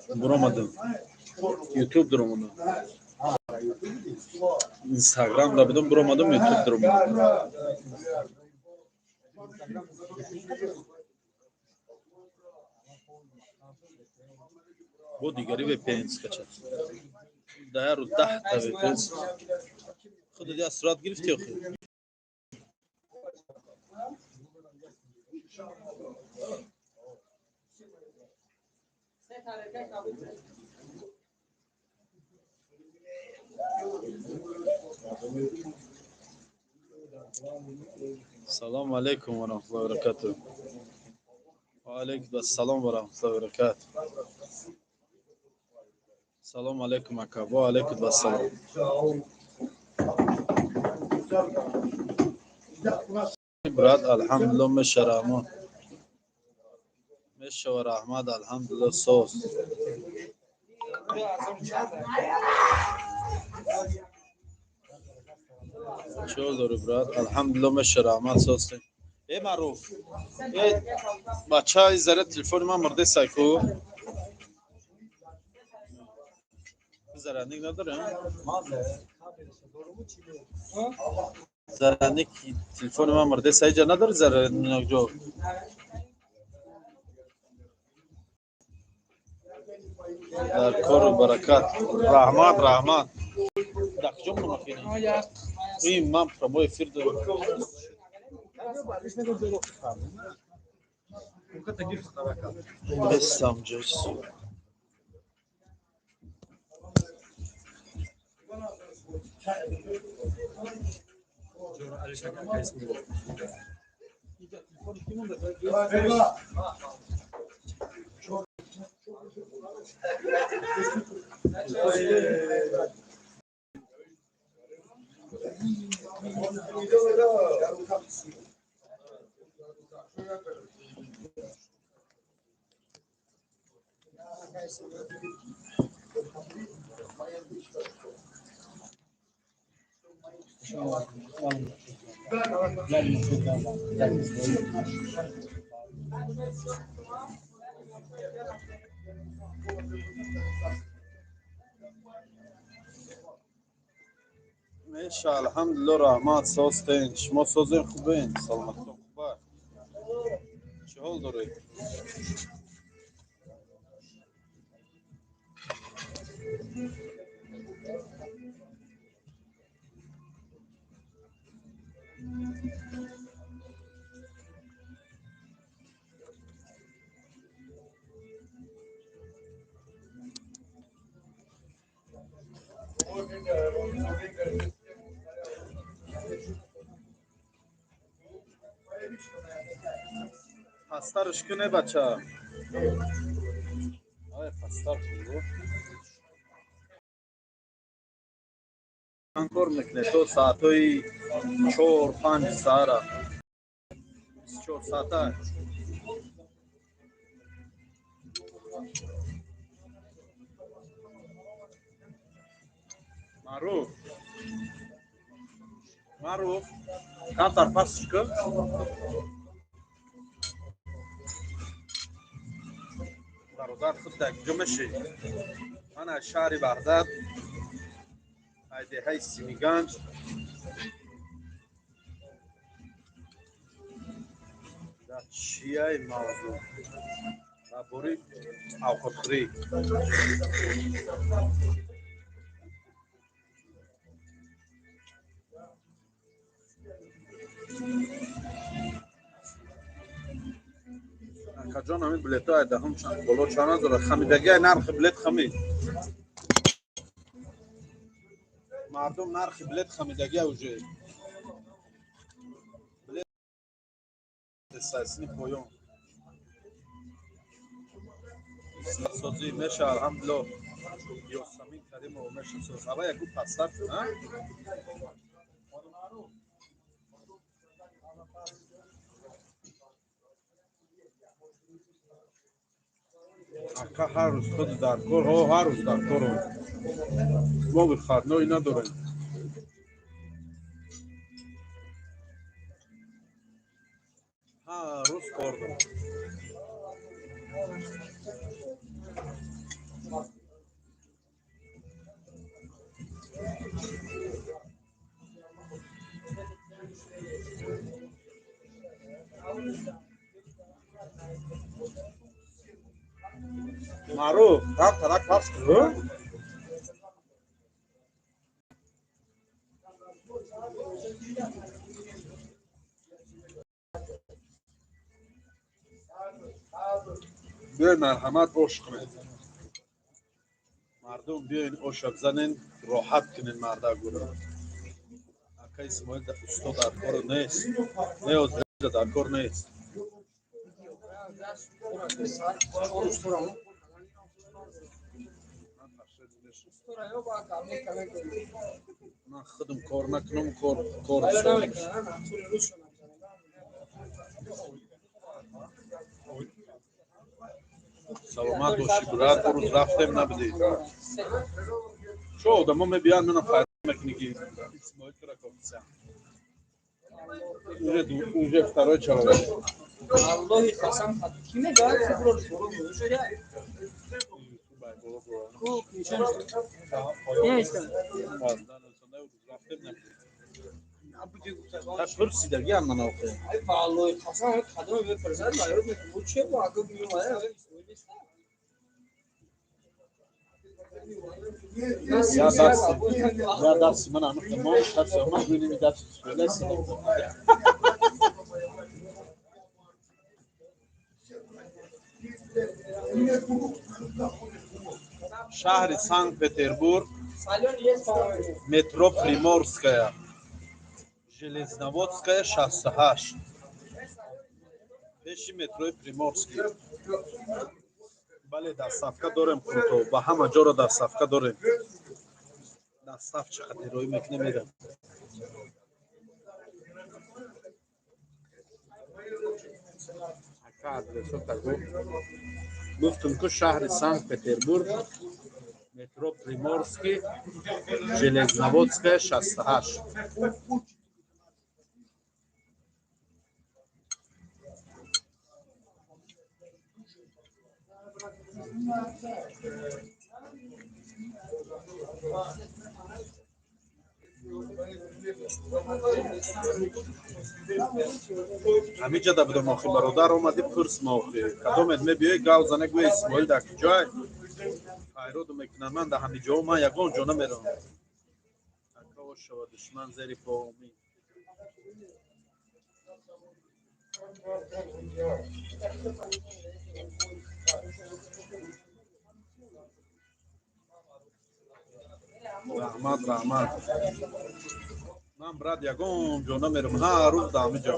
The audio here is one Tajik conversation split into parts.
Буромадам. Ютуб дуромадам. Инстаграм да будам, буромадам, Ютуб дуромадам. Бо дигари VPN скачат. Дар рӯз 10 та VPN. Худо я сурат гирифти охи? Салому алейкум ва раҳматуллоҳи ва баракатуҳ. Ва алейкум ассалом ва раҳматуллоҳи ва баракатуҳ. Салому алейкум, ака. Ва алейкум ассалом. Брат, алҳамдулилло, меша, раҳмон. Меша ва раҳмат, алҳамдулилло, соз. Чӣ дорӣ, брат? Алҳамдулилло, меша, раҳмат, соз. Э, Маъруф. Э, бача, зара телефони ман мурде сайку. Заранник надоре? Заранник телефони ман мурде сайҷа надори заранник ҷо. Дар кору баракат. Раҳмат, раҳмат. Дар куҷо мунохина? Ин ман прямой эфир дорам. Нестам ҷоз. Меша, алҳамдулилло, раҳмат, созтен. Шумо созен, хубен? Саломатитон хуба? Чӣ ҳол доред? Пастарш куне, бача. Ай, пастар кун. Ман кор мекунед то соатҳои 4-5 саҳара. 24 соата. Маъруф. Маъруф. Камтар пастш кун. Бародар, худ дар куҷо мешӣ? Ман аз шаҳри Ваҳдат, аз деҳаи Симиганҷ. Дар чияи мавзӯъ? Дар бораи авқотхӯрӣ. Акаҷон, ҳамин билетҳо айдаҳум боло чанд надорад? Хамидагиай нархи билет хамид. Мардум, нархи билет хамидагиа уже. Билет сасни поён. Созӣ меша, алҳамдулилло. Ёсамин Каримова, меша, соз. Ава яку пастар кун, а? Ака, ҳар рӯз худ дар кор, ҳо, ҳар рӯз дар кором. Мо выходной надорем. Ҳар рӯз кор дорем. Маъруф, там тарак пас кун. Биёед, марҳамат, ош кунед. Мардум, биёин, оша бизанен, роҳат кунен мардагуро. Ака Исмоил усто дар кор нест. Не, дар кор нест. Ман худам кор накунам, кор кор. Саломат бошӣ, брат, рӯз рафтем, набудӣ. Чо одамо мебиёянд, мана файда мекунӣ, ки Исмоил тура кофтися. Уже второй человек. Аллоҳи қасам, ки мегӯяд, ки буро ку нишон нест. Пурсидаги ам ман охе. Ба Аллоҳи қасам, кадоме бепурсад, маёд мекунад, че бо ака меомада Исмоил нест. Я дасти ман ами мон дасти ман гӯними дасти Исмоил. Шаҳри Санкт-Петербург, метро Приморская, Железноводская, 68, пеши метрои Приморский. Бале, доставка дорем, круто, ба ҳама ҷоро доставка дорем. Доставчи хати мекунем, мерам. Ака, адресота гуфтум ку: шаҳри Санкт-Петербург, метро Приморский, Железноводская, 68. Ҳамиҷада будам охи, бародар, омадӣ, пурс ма охи. Кадомет мебиёй, гав зане, гӯя Исмоил дар куҷой, хайроду мекунам. Ман дар ҳамиҷо, ман ягон ҷо намеравам. Ака, шава душман зери по, омин. Раҳмат, раҳмат. Ман, брат, ягон ҷо намерам, ҳар рӯз дар ҳамиҷо,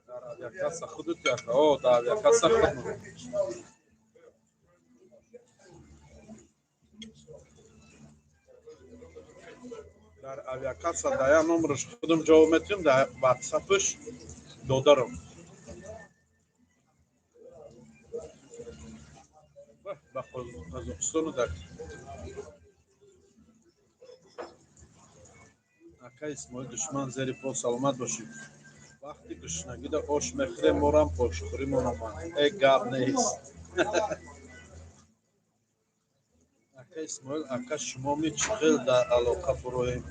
дар авиакасса худут яка. О, дар авиакасса худмон. Дар авиакасса дар як номераш худам ҷавоб метиҳам, дар ватсапш додарам. Ба Қазоқистону дар ака Исмоил душман зери по, саломат бошӣ. Вақти гушнагида ош мехӯрем, морам ошхӯримон омад. Э, гап нест. Ака Исмоил, ака, шумоми чӣ хел дар алоқа буроем?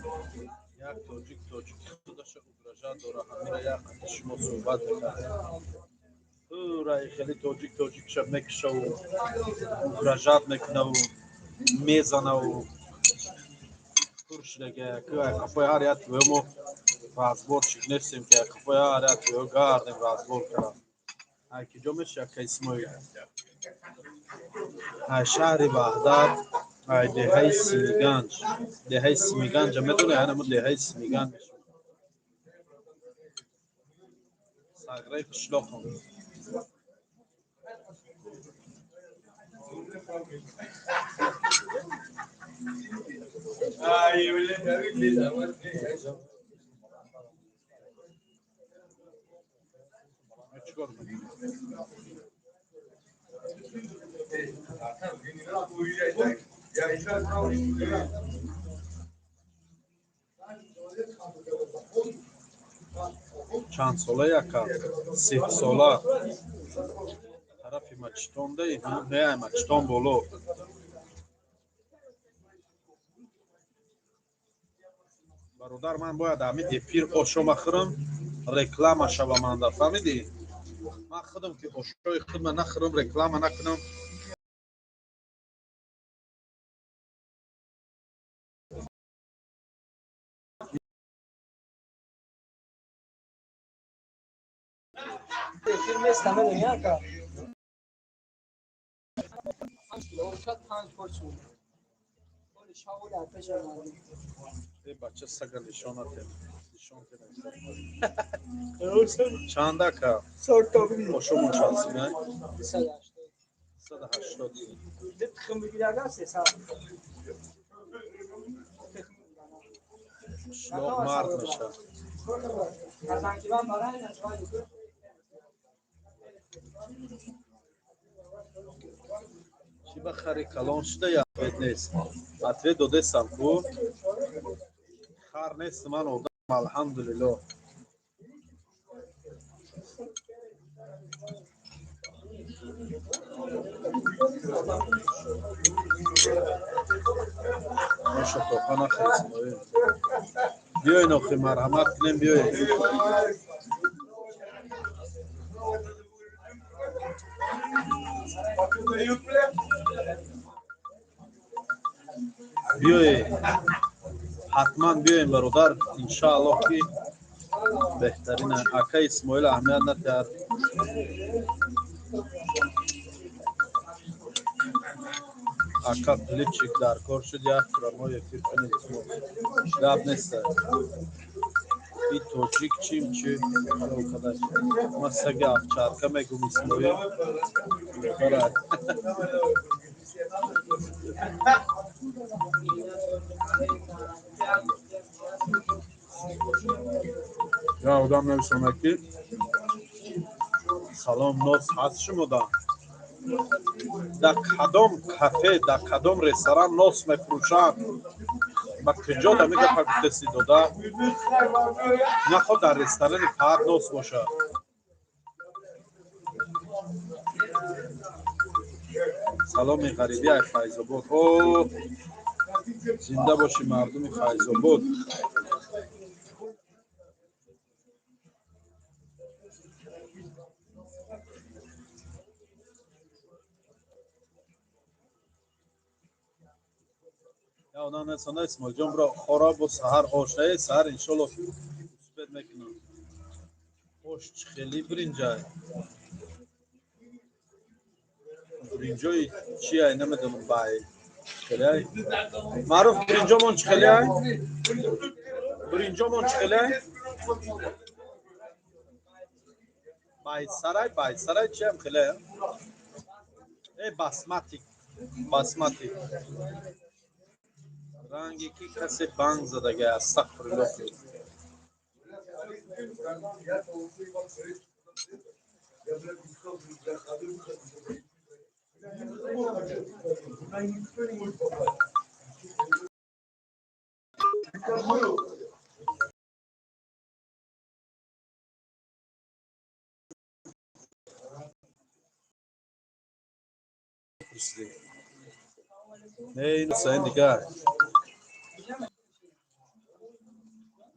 Як тоҷик тоҷики худаша угрожать дора, ҳамира як қати шумо суҳбат мекардем. Пурраи хеле тоҷик тоҷикша мекушаву угрожать мекунаву мезанаву пур шудага. Қафои ҳар як твоё мо разборчик нестем, ки қафои ҳар як твоё гардем, разбор кардам. Ай киҷо меши, ака Исмоил? Ай шаҳри Ваҳдат, ай деҳаи Симиганҷ. Деҳаи Симиганҷа медони? Ай намо деҳаи Симиганҷ мешавад, саграи қишлоқам. Чикор мекунӣ? Чанд сола, яка? 30 сола. Тарафи Мачитондаи? Не, ай Мачитон боло. Бародар, ман бояд ҳамин эфир ошома хӯрам, реклама шава манда, фаҳмидӣ? Ман худам ки ошои худма нахӯрам, реклама накунам. Эфир нест, намедонӣ, ака. 5 кило, шояд 5 бор шуд. Оли шаволи аташа мардум. Э, бача, сага нишонатем. Нишон кунем. Чанд, ака? Ошомон чанд сум? 280. 180. Ду тухм бигир, ага, 300. Қишлоқ мард мешавад. Казанкибан барай нашвай. Чӣ ба хари калон шуда, я ответ нест? Ответ додесам ку. Хар нест, ман одам, алҳамдулилло. Оша тоқа нахӯр, Исмоил. Биёен, охи, марҳамат кунем, биёед. Биёед, ҳатман биёем, бародар, иншааллоҳ, ки беҳтарин. Ака Исмоил, аҳамият натиҳад. Ака, плитчик дар кор шуд, як прямой эфир кунем, гап неста. И тоҷик чим чи ма саги овчарка мегум, Исмоил. Барад. Я одам нависонад, ки салом, нос ҳаст шумода? Дар кадом кафе, дар кадом ресторан нос мефурӯшанд? Ба куҷо дами гапа гуфтеси, дода? Наход дар ресторани фақат нос бошад. Саломи ғарибӣ ай Файзобод. О, зинда бошӣ, мардуми Файзобод. Я одам несонда, Исмоилҷон, бро, хора бо саҳар ош не, саҳар иншолло успеть мекунам. Ош чӣ хели биринҷай? Биринҷои чи ай, намедонам, бай хеле ай. Маъруф, биринҷомон чӣ хеле ай? Биринҷомон чӣ хеле ай? Байсарай, байсарай чиам хеле ай? Э, басматик, басматик. Ранге ки касе банг задага, астағфирулло. Не, ин саин дигар.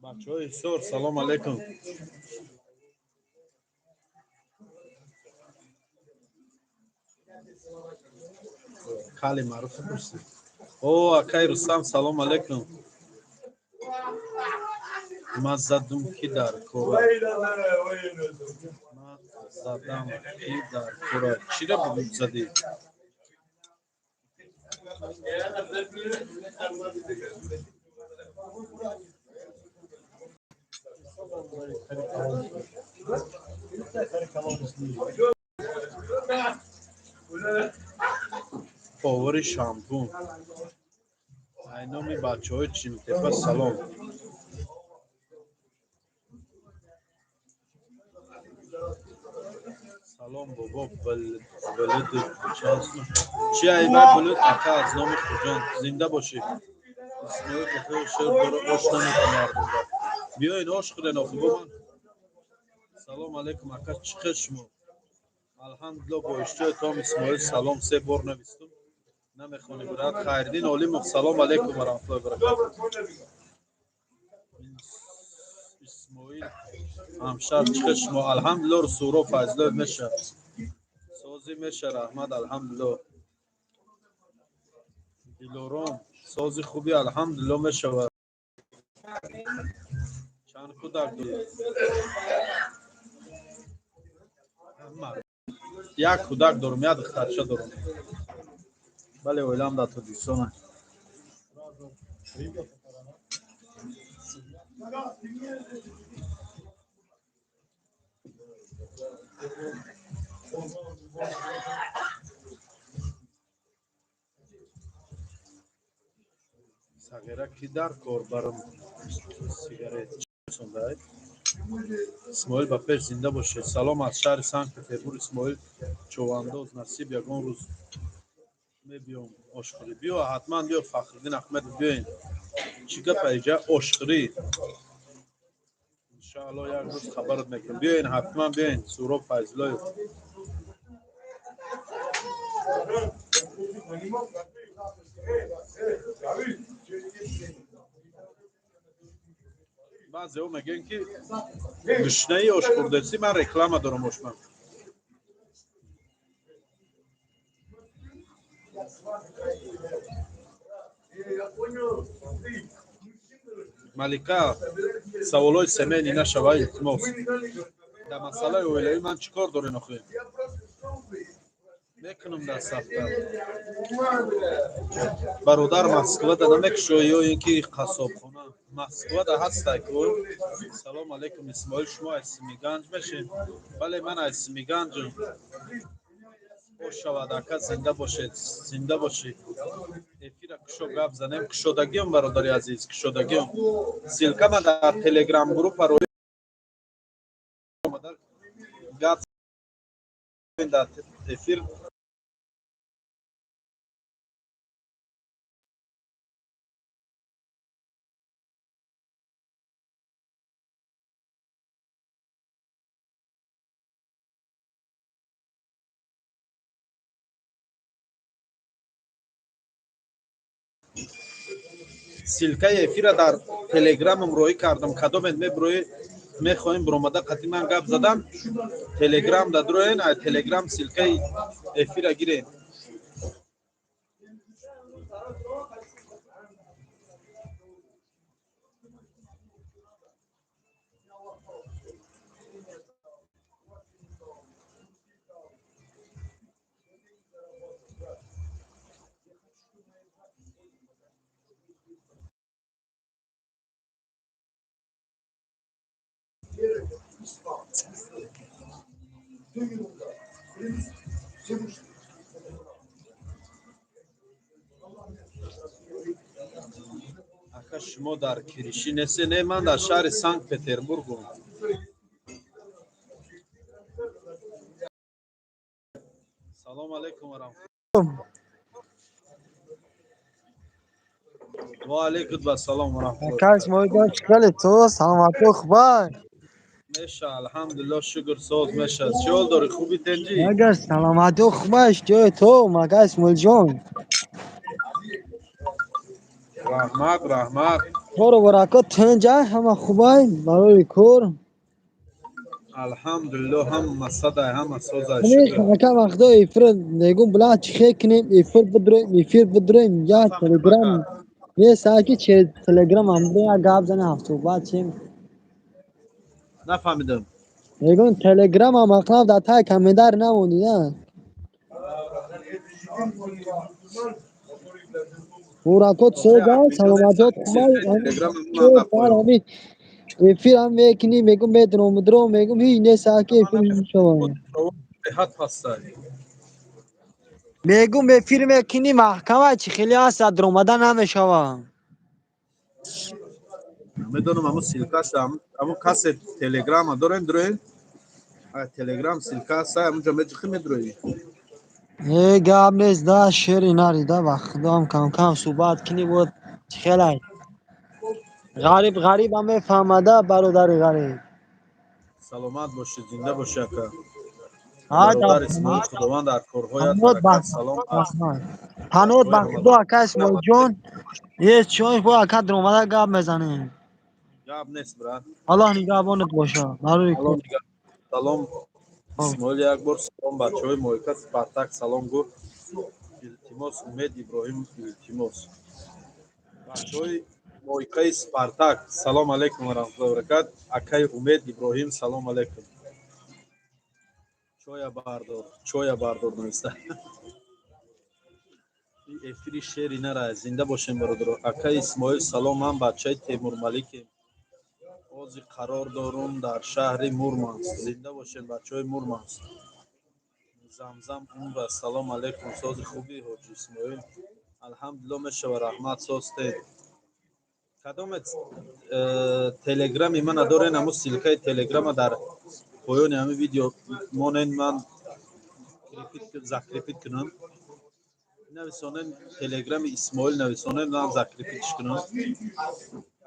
Бачаҳои Ҳисор, салом алейкум. Кали маъруф пурсид. О, акай Рустам, салом алейкум. Ман задум, ки дар кора. Ман задам, ки дар кора. Чира задӣ? Повари шампун. Ай номи бачаҳои Чимтепа салом. Салом, бобо, булуд чанд? Чи айбай булуд, ака, аз номи Хуҷанд. Зинда бошӣ. Исмоил охир шер дора, ош намета мардумро. Биёин, ош хӯрен, охи бо ман. Салом алейкум, ака, чӣ хел шумо? Алҳамдулилло, бо иштиёи том. Исмоил, салом се бор навистум. Намехонӣ, брат. Хайриддин Олимов, салом алейкум ва раҳматуллоҳи ва баракатуҳ. Исмоил, Ҳамшар чихел шумо? Алҳамдулилло, Суро Файзуллоев меша. Созӣ меша, раҳмат, алҳамдулилло. Дилором, сози хуби, алҳамдулилло мешавад. Чанд кӯдак дорӣ? Як кӯдак дорум, як духтарча дорум. Бале, оилам дар Тоҷикистон. Сағира ки дар кор барам сигарет сондай. Исмоил, ба пеш, зинда бошед. Салом аз шаҳри Санкт Петербург, Исмоил Човандоз. Насиб, ягон рӯз мебиём ошхӯрӣ. Биё, ҳатман биё, Фахриддин Ахмедов, биёен. Чӣ гапа иҷа ошхӯрӣ? Иншаалло, як рӯз хабарат мекунам. Биёен, ҳатман биёен, Суроб Файзуллоев. Баъзеҳо мегӯянд, ки гушнаи ошхӯрдесӣ. Ман реклама дорам ошман. Малика, саволҳои семейный нашава, илтимос. Дар масъалаи оилавӣ ман чӣ кор дорем охи? Мекунам дар сафта. Бародар, Москвада намекушоӣ ё ин ки қассобхона? Москвада ҳастай ку. Салом алейкум, Исмоил, шумо аз Симиганҷ мешед? Бале, ман аз Симиганҷам. Хуш шавад, ака, зинда бошед, зинда бошед. Эфира кушо, гап занем. Кушодагиём, бародари азиз, кушодагиём. Ссылка ма дар Телеграм группа рои омада, гап дар эфир. Ссылка и эфира дар Телеграмам роӣ кардам. Кадомед меброӣ, мехоҳем биромада қати ман гап задан, Телеграм да дуроен, ай Телеграм ссылка и эфира гирен. Ака, шумо дар Киришӣ несте? Не, ман дар шаҳри Санкт Петербургум. Салом алейкум ва раҳматуллоҳ. Ва алейкум вассалом ва раҳматуллоҳи. Ака Исмоилҷон, чӣ хеле ту, саломатӣ хубай? Меша, алҳамдулилло, шукр, соз меша. Чӣ ҳол дорӣ, хуби, тенҷӣ? Магар саломатӣ хубай, ҷои ту, мака Исмоилҷон? Раҳмат, раҳмат. Кору баракот тинҷа, ҳама хубай барои кор? Алҳамдулилло, ҳама садай, ҳама созай, шукр. Ака, вақто эфир мегум, била чӣ хел кунем, эфир бидроем, эфир бидроем, я Телеграм нест, аки через Телеграм ҳам як гап занем, ҳамсуҳбат шем. Нафаҳмидам. Мегум, Телеграм ҳам ақлаб дар таи комментар намонди, на? Буракот соза, саломатиёт хубай? Ҳами эфир ҳам мекунӣ, мегум, медуром, медуром, мегум, ҳеҷ нест, аки эфир мешавад. Беҳад пастай. Мегум, эфир мекунӣ, маҳкама чӣ хеле ҳаст, даромада намешавад. Медонам, ҳамун ссылка ш, ҳамун касе Телеграма дорем, дуроем, Телеграм ссылка ҳаста, ҳамунҷо меҷихӣ, медуроӣ. Э, гап нест да, шери нари да, ба худом кам-кам суҳбат кунӣ, буд чӣ хелай. Ғариб ғарибам мефаҳмада, бародари ғариб. Саломат бошед, зинда бошӣ, ака. Бародар Исмоил, Худованд дар корҳоят баракат. Салом аз Паноҳ ба Худо, ака Исмоилҷон. Е чой бо ака даромада гап мезанем. Гап нест, брат. Аллоҳ нигаҳбонат боша. Барои Аллоҳ нигаҳ. Салом Исмоил, як бор салом бачаҳои Мойка Спартак салом гу. Илтимос, Умед Иброҳим, илтимос. Бачаҳои Мойкаи Спартак, салом алейкум ва раҳматуллоҳи ва баракат. Акаи Умед Иброҳим, салом алейкум. Чоя бардор, чоя бардор нависта. Эфири шери нара, зинда бошем бародаро. Акаи Исмоил салом, ман бачаи Темурмаликем. Ҳозир қарор дорум дар шаҳри Мурманск. Зинда бошем бачаҳои Мурманск. Замзам умра, салом алейкум, сози хуби ҳоҷи Исмоил. Алҳамдулилло мешава, раҳмат, созтед. Кадомет телеграми мана дорен, ҳамун ссылкаи телеграма дар поёни ҳамин видео монен, ман закрепить кунам. Нависонен телеграми Исмоил нависонен, ман закрепитьш кунам.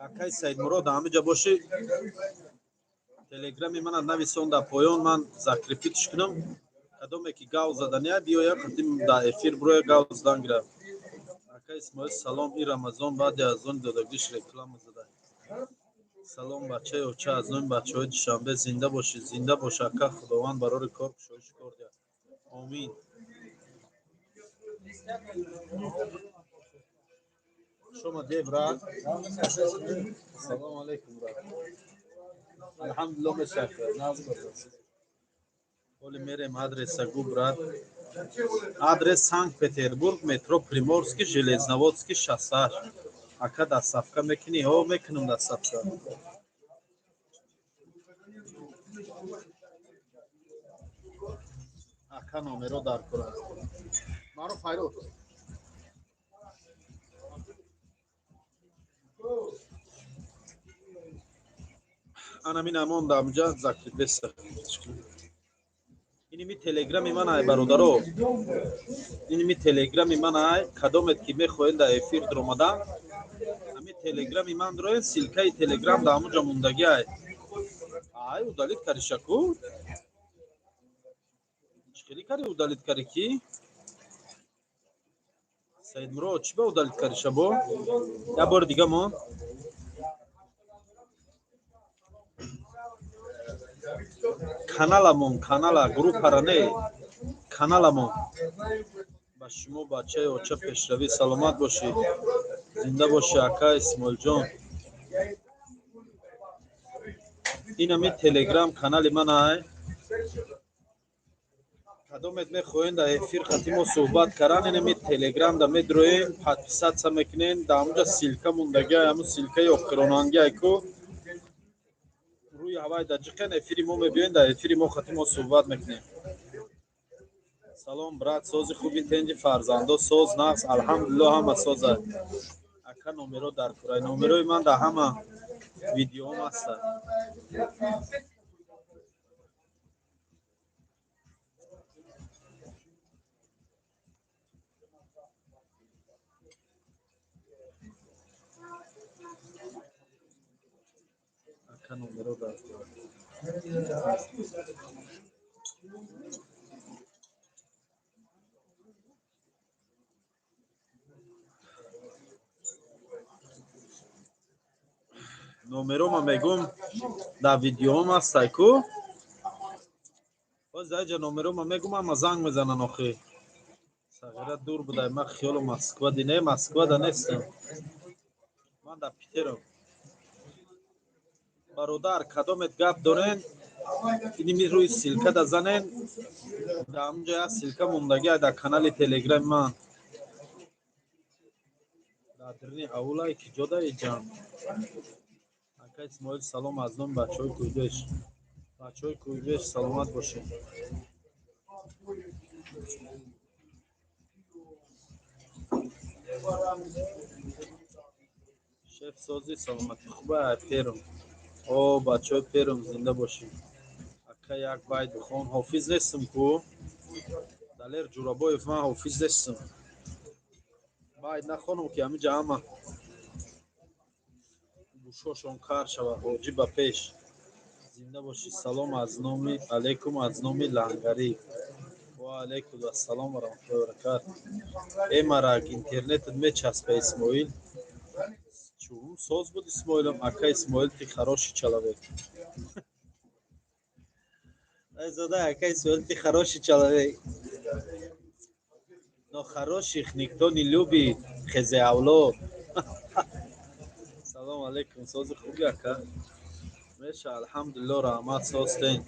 Акай Саидмурод, ҳамиҷа бошӣ, телеграми мана нависон дар поён, ман закрепитьш кунам. Кадоме ки гав задания биёя, қадим дар эфир бироя, гав задан гира. Акай Исмоил салом, и Рамазон баъди аз он додагиш реклама зада. Салом бачаи оча, аз номи бачаҳои Душанбе, зинда бошӣ, зинда бош ака, Худованд барори кор кушоиши кор диҳад. Омин. Хуш омадед, брат. Салом алейкум, брат. Алҳамдулилло мешакр. Нағз бародар. Ҳоли мерем адреса гу, брат. Адрес Санкт-Петербург, метро Приморский, Железноводский, 68. Ака доставка мекунӣ? Ҳо, мекунам доставка. Ака номеро дар кор аст. Маро файрод. Ана мин амон дамҷа закрепеса. Иними телеграми ман ай бародаро. Иними телеграми ман ай, кадомет ки мехоҳед дар эфир даромадан, ҳами телеграми ман дроен, ссылкаи телеграм дар ҳамуҷа мондагӣ ай. Ай, удалить кариша ку? Чӣ хеле кари удалить кари ки? Саидмурод, чӣ ба удалить кариша бо? Як бори дига мон. Каналамон, канала, группара не, каналамон. Ба шумо бачаи оча пешравӣ, саломат бошӣ, зинда бошӣ ака Исмоилҷон. Инами телеграм канали ман ай. Кадомет мехоҳед дар эфир хати мо суҳбат каран, инами телеграм да медроем, подписаться мекунен, дар ҳамуҷа ссылка мондагӣ ай, ҳамун ссылкаи охиронанги ай ку рӯи ҳавай дар ҷиқен эфири мо мебиёен, дар эфири мо хати мо суҳбат мекунем. Салом брат, сози хуби, тенҷи фарзандо, соз нағз, алҳамдулилло ҳама соза. Ака номеро дар курай, номерои ман дар ҳама видеоам ҳаста. Ака номеро дар курай. Номерома мегум дар видеоам ҳастай ку. Боз дар ҷа номерома мегум, ама занг мезанан охи. Сағира дур будай, ман хиёлу Москва ди не, Москва да нестам. Ман дар Питерам. Бародар, кадомет гап дорен, иними рӯи ссылка да занен, дар ҳамунҷа як ссылка мондагӣ ай дар канали телеграми ман. Дар дарини аулай ки ҷо даи ҷам. Ака Исмоил салом аз номи бачаҳои Кӯйбеш. Бачаҳои Кӯйбеш саломат бошед. Шеф сози саломатӣ хуба ай Перм. О, бачаҳои Перм зинда бошед. Ака як байт бихон. Ҳофиз нестам ку? Далер Ҷурабоев, ман ҳофиз нестам. Байт нахонам ки ҳамиҷа ҳама гӯшошон кар шавад. Ҳоҷӣ ба пеш. Зинда бошӣ. Салом аз номи алейкум аз номи Лангарӣ. Ва алейкум ассалом ва раҳматуллоҳи ва баракат. Э марак, интернетат мечаспа Исмоил. Чум соз буд Исмоилам. Ака Исмоил, ты хороший человек. Айзода, ака Исмоил, ты хороший человек. Но хороших никто не любит. Хезе авлод. Салом алейкум, сози хуби, ака? Меша, алҳамдулилло, раҳмат, созтен.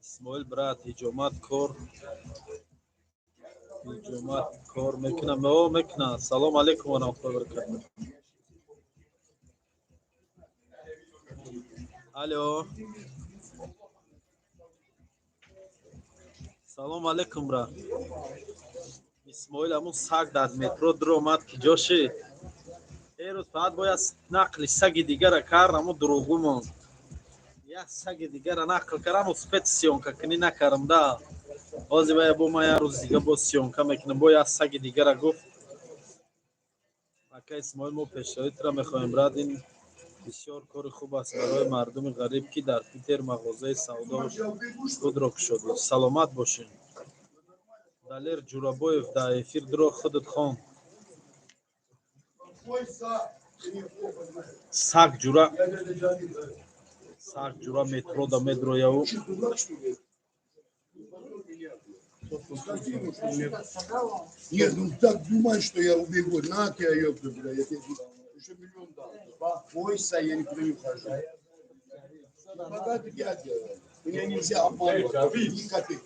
Исмоил брат, ҳиҷомат кор, ҳиҷомат кор мекунам? О, мекунам. Салом алейкум ва раҳматуллоҳи ва баракатуҳ. Алло. Салом алейкум, брат. Исмоил, ҳамун саг дар метро дуромад, ки ҷо шид? Эрӯз фақат бояд нақли саги дигара кард, ҳамун дурӯғгӯ монд. Як саги дигара нақл кардам, успеть съёмка кунӣ накардам да. Ҳозир бая бо ман як рӯз дига боз съёмка мекунам, бо як саги дигара гуфт. Ака Исмоил, мо пешравитро мехоҳем, брат. Ин бисёр кори хуб аст барои мардуми ғариб, ки дар Питер мағозаи савдо худро кушодӣ. Саломат бошед. Далер Ҷурабоев, дар эфир дуро худат хон. Саг ҷура, саг ҷура метро да медрояву. Нет, ну так думай, что я убегу. На тебя, ёпта, бля, я тебе еще миллион дал. Бойся, я никуда не ухожу. Богатый дядя. Меня нельзя обманывать. Ни копейки.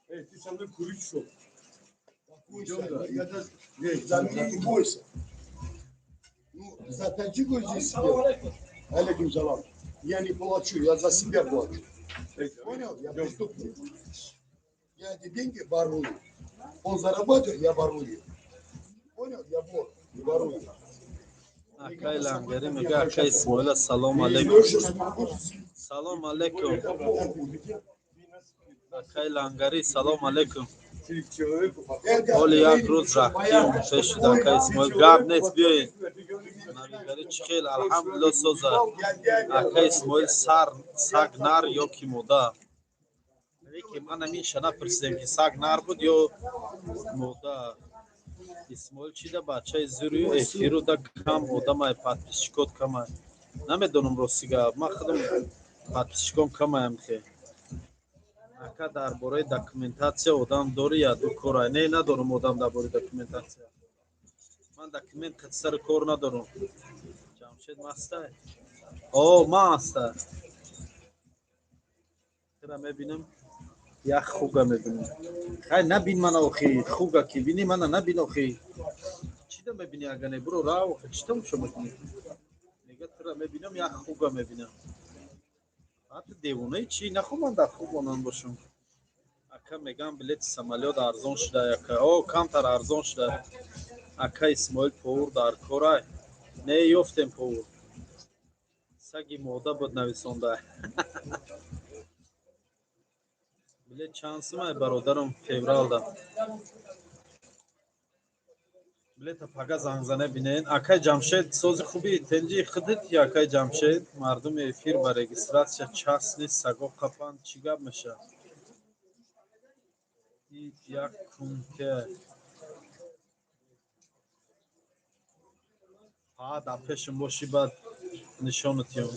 Эй, ты со мной курить шел. Бойся, никогда за меня не бойся. Ну, за таджику здесь сидел. Алейкум салам. Я не плачу, я за себя плачу. Понял? Я преступник. Я эти деньги ворую. Он зарабатывает, я ворую. Понял? Я вор, не ворую. Акай Лангари мега, ака Исмоила, салом алейкум. Салом алейкум. Акай Лангари, салом алейкум. Ҳоли як рӯз рахтим пешид, ака Исмоил. Гап нест, биёед. Навигари чӣ хел? Алҳамдулилло, соза. Ака Исмоил, сар саг нар ё ки мода? Лекин ман ҳаминша напурсидем, ки саг нар буд ё мода. Исмоил, чӣ да бачаи зурию эфиру да кам одамай, подписчикот камай? Намедонам, рости гап, ман худам подписчиком камаям хе. Ака, дар бораи документатсия одам дорӣ я ду корай? Не, надорам одам дар бораи документатсия. Ман документ сари кор надорам. Ҷамшед мастай? О, ман аста. Тира мебинам, як хуга мебинам. Хай, набин мана охи, хуга ки бини мана набин охи. Чӣ да мебини, ага не буро рав охи, чӣ тамошо мекунӣ? Мега тира мебинам, як хуга мебинам. Ҳатто девонаи чӣ? Нахо ман дар хуг монанд бошам. Ака, мегам, билети самолёт арзон шуда яка. О, камтар арзон шуда. Ака Исмоил, повур дар корай? Не, ёфтем повур. Саги мода буд нависонда. Билет чанд сумай, бародарам, февралда? Билета пага зангзане бинен. Акай Ҷамшед, сози хуби, тенҷи худит ки, акай Ҷамшед? Мардуми эфир ба регистратсия частный саго қапанд, чӣ гап мешавад? И як кунке. Ҳа, дар пешам бошӣ, баъд нишонат ём.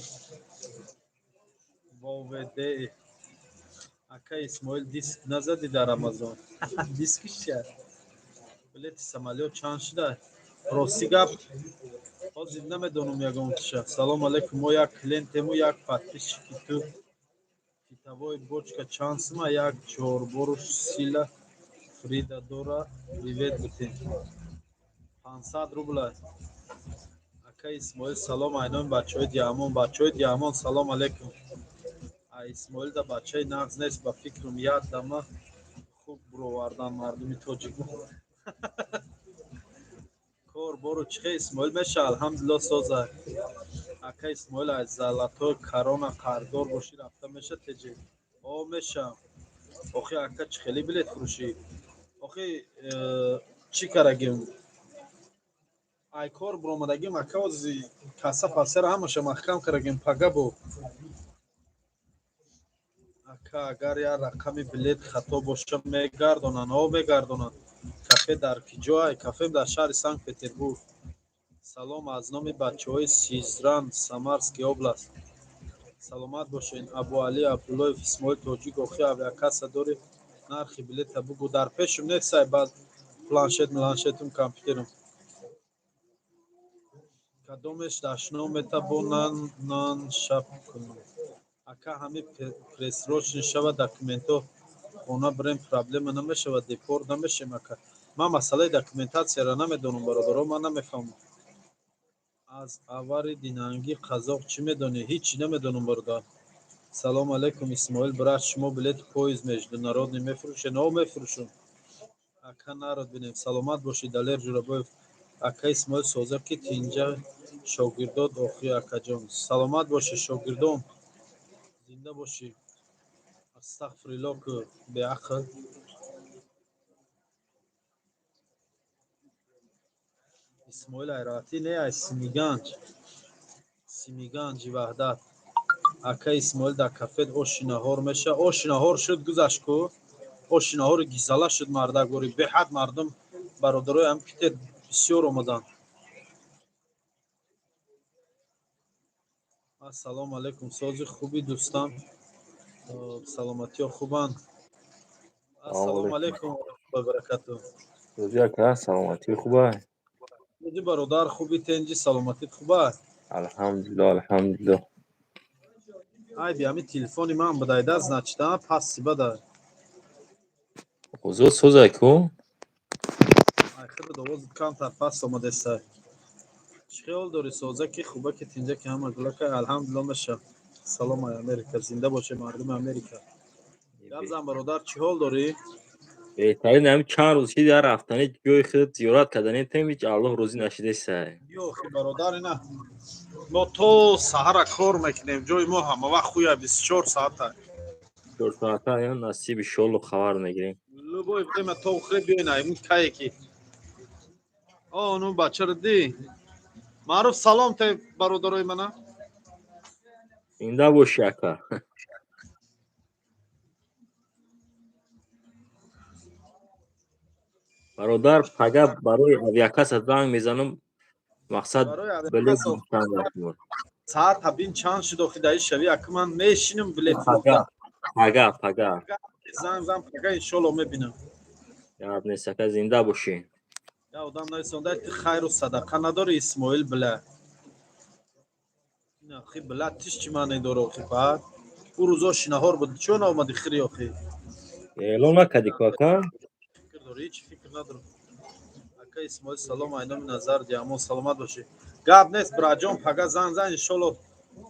Вовд. Ака Исмоил, диск назадӣ дар Амазон? Дискиш чи? Билети самолёт чанд шуда? Рости гап, ҳозир намедонам ягон тиша. Салом алейкум, мо як клиентему, як подписчики ту. Китовой бочка чанд сума? Як чорбору сила Фрида дора, привет бутен. 500 рубла. Ака Исмоил, салом айноми бачаҳои Диамон. Бачаҳои Диамон, салом алейкум. А Исмоил да бачаи нағз нест, ба фикрам, як дама хуб буровардан мардуми тоҷик. Кор бору чӣ хел, Исмоил, меша? Алҳамдулилло, соза. Ака Исмоил, аз золотой корона қарздор бошӣ, рафта меша теҷи? О, меша. Охи, ака, чӣ хеле билет фурӯшӣ? Охи, чӣ карагим? Ай кор буромадагим, ака, ози касса пасера ҳамаша маҳкам карагим, пага бо. Ака, агар як рақами билет хато боша, мегардонанд? О, мегардонанд. Кафе дар ки ҷой? Кафе дар шаҳри Санкт Петербург. Салом аз номи бачаҳои Сизран, Самарский область. Саломат бошед. Абуалӣ Абдуллоев: Исмоил Тоҷик, охи авиакасса дори, нархи билета бугӯ. Дар пешум несай, баъд планшет мланшетум, компютерум. Кадомеш дашном мета, бо нан нан шаб кунам. Ака, ҳами просрочный шава, документҳо хона бирем, проблема намешавад, депорт намешем? Ака, ман масъалаи документатсияро намедонам, бародаро, ман намефаҳмам. Аз авари динанги қазоқ чӣ медонӣ? Ҳичи намедонам, бародар. Салом алейкум, Исмоил брат, шумо билети поезд международный мефурӯшед? О, мефурӯшам. Ака, народ бинем. Саломат бошӣ, Далер Ҷурабоев. Ака Исмоил, соза ки тинҷа шогирдот охи, акаҷон. Саломат бошӣ, шогирдон, зинда бошӣ. Астағфирилло ку, беақл. Исмоил Айратӣ не, ай Симиганҷ, Симиганҷи Ваҳдат. Ака Исмоил, дар кафет оши наҳор меша? Оши наҳор шуд, гузашт ку. Оши наҳори гизала шуд, мардакгори беҳад мардум, бародарои ҳам Питер бисёр омаданд. Ассалому алайкум, сози хуби, дӯстам, саломатиҳо хубанд? Ассалому алайкум ва баракату. Ака, саломатӣ хуба? Оди, бародар, хуби, тенҷи, саломатит хуба? Алҳамдулилло, алҳамдулилло. Айби ҳами телефони ман будайда, значит, пасси бада. Озод созай ку. Ай худат овозат камтар паст омадеса. Чӣ хиёл дорӣ, соза ки хуба ки тинҷа ки ҳама гулака? Алҳамдулилло, меша. Салом ай Америка, зинда боше мардуми Америка. Гап зан, бародар, чӣ ҳол дорӣ? Беҳтарин. Ҳами чанд рӯз шид, дар рафтани ҷои худ зиёрат кардани тем, ҳеҷ Аллоҳ розӣ нашидесай. Ёхи, бародар, ина мо то саҳара кор мекунем, ҷои мо ҳама вақт хуя, 24 соата. 4 соата ё насиб, иншолло, хабар мегирем. Любое время то ухре биёин, аймун кае ки о ну бачаро ди. Маъруф, салом те бародарои мана. Зинда бошӣ, ака. Бародар, пага барои авиакасса занг мезанам, мақсад билет. Саат бин чанд шуд охи, даи шави, ака, ман мешинам билет. Пага, пага. Занг зан пага, иншолло, мебинам. Гап нест, ака, зинда бошӣ. Я одам нависонда, ти хайру садақа надори, Исмоил, била. Охи, била, тиш чӣ маъне дора охи? Баъд ӯ рӯзо шинаҳор буд, чё наомади, хири, охи? Эълон накардӣ ку, ака? Фикр дорӣ? Ҳеҷ фикр надорам. Ака Исмоил, салом айноми Назар Диамон. Саломат бошӣ. Гап нест, браҷон, пага занг зан, иншолло,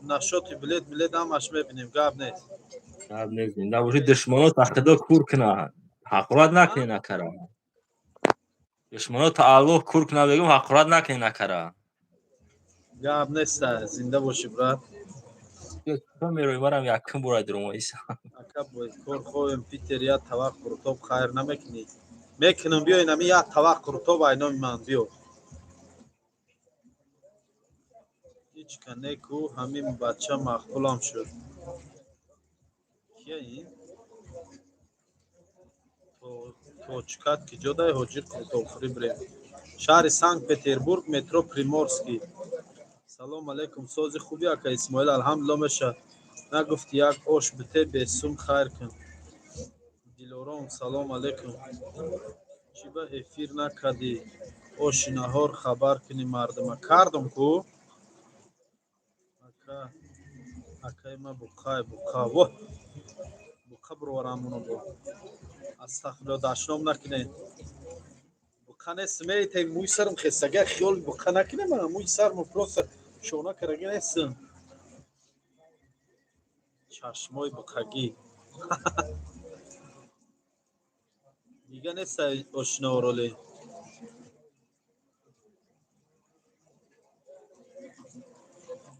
нашоти билет милет ҳамаш мебинем, гап нест. Гап нест, зинда бошӣ. Душманот худо кур кунад, ҳақорат накунӣ накара. Душманот Аллоҳ кур кунад, бегум, ҳақорат накунӣ накара. Гап нест, зинда бошӣ, брат. Мерои марам якум бора дуромаиса. Ака, кор хоҳем, Питер, як тавақ қурутоб хайр намекунӣ? Мекунам, биё, инами як тавақ қурутоб айноми ман, биё. Ҳеҷ канеку ҳамин бача маъқулам шуд. Кия ин точкат ки ҷо дай ҳоҷи қурутобхӯрӣ бирем? Шаҳри Санкт Петербург, метро Приморский. Салом алейкум, сози хуби, ака Исмоил? Алҳамдулилло, меша. Нагуфти як ош бите, бесум хайр кун. Дилором, салом алейкум. Чӣ ба эфир накардӣ, оши наҳор хабар кунӣ мардума? Кардам ку, ака. Акаи ма буқай, буқа, во буқа бироварамоно бо. Астағфирулло, дашном накунед. Буқа нест, меите, мӯи сарам хесага, хиёл буқа накунем, мӯи сармо просто шона карага нестам. Чашмои буқагӣ дига нест ошинаороле.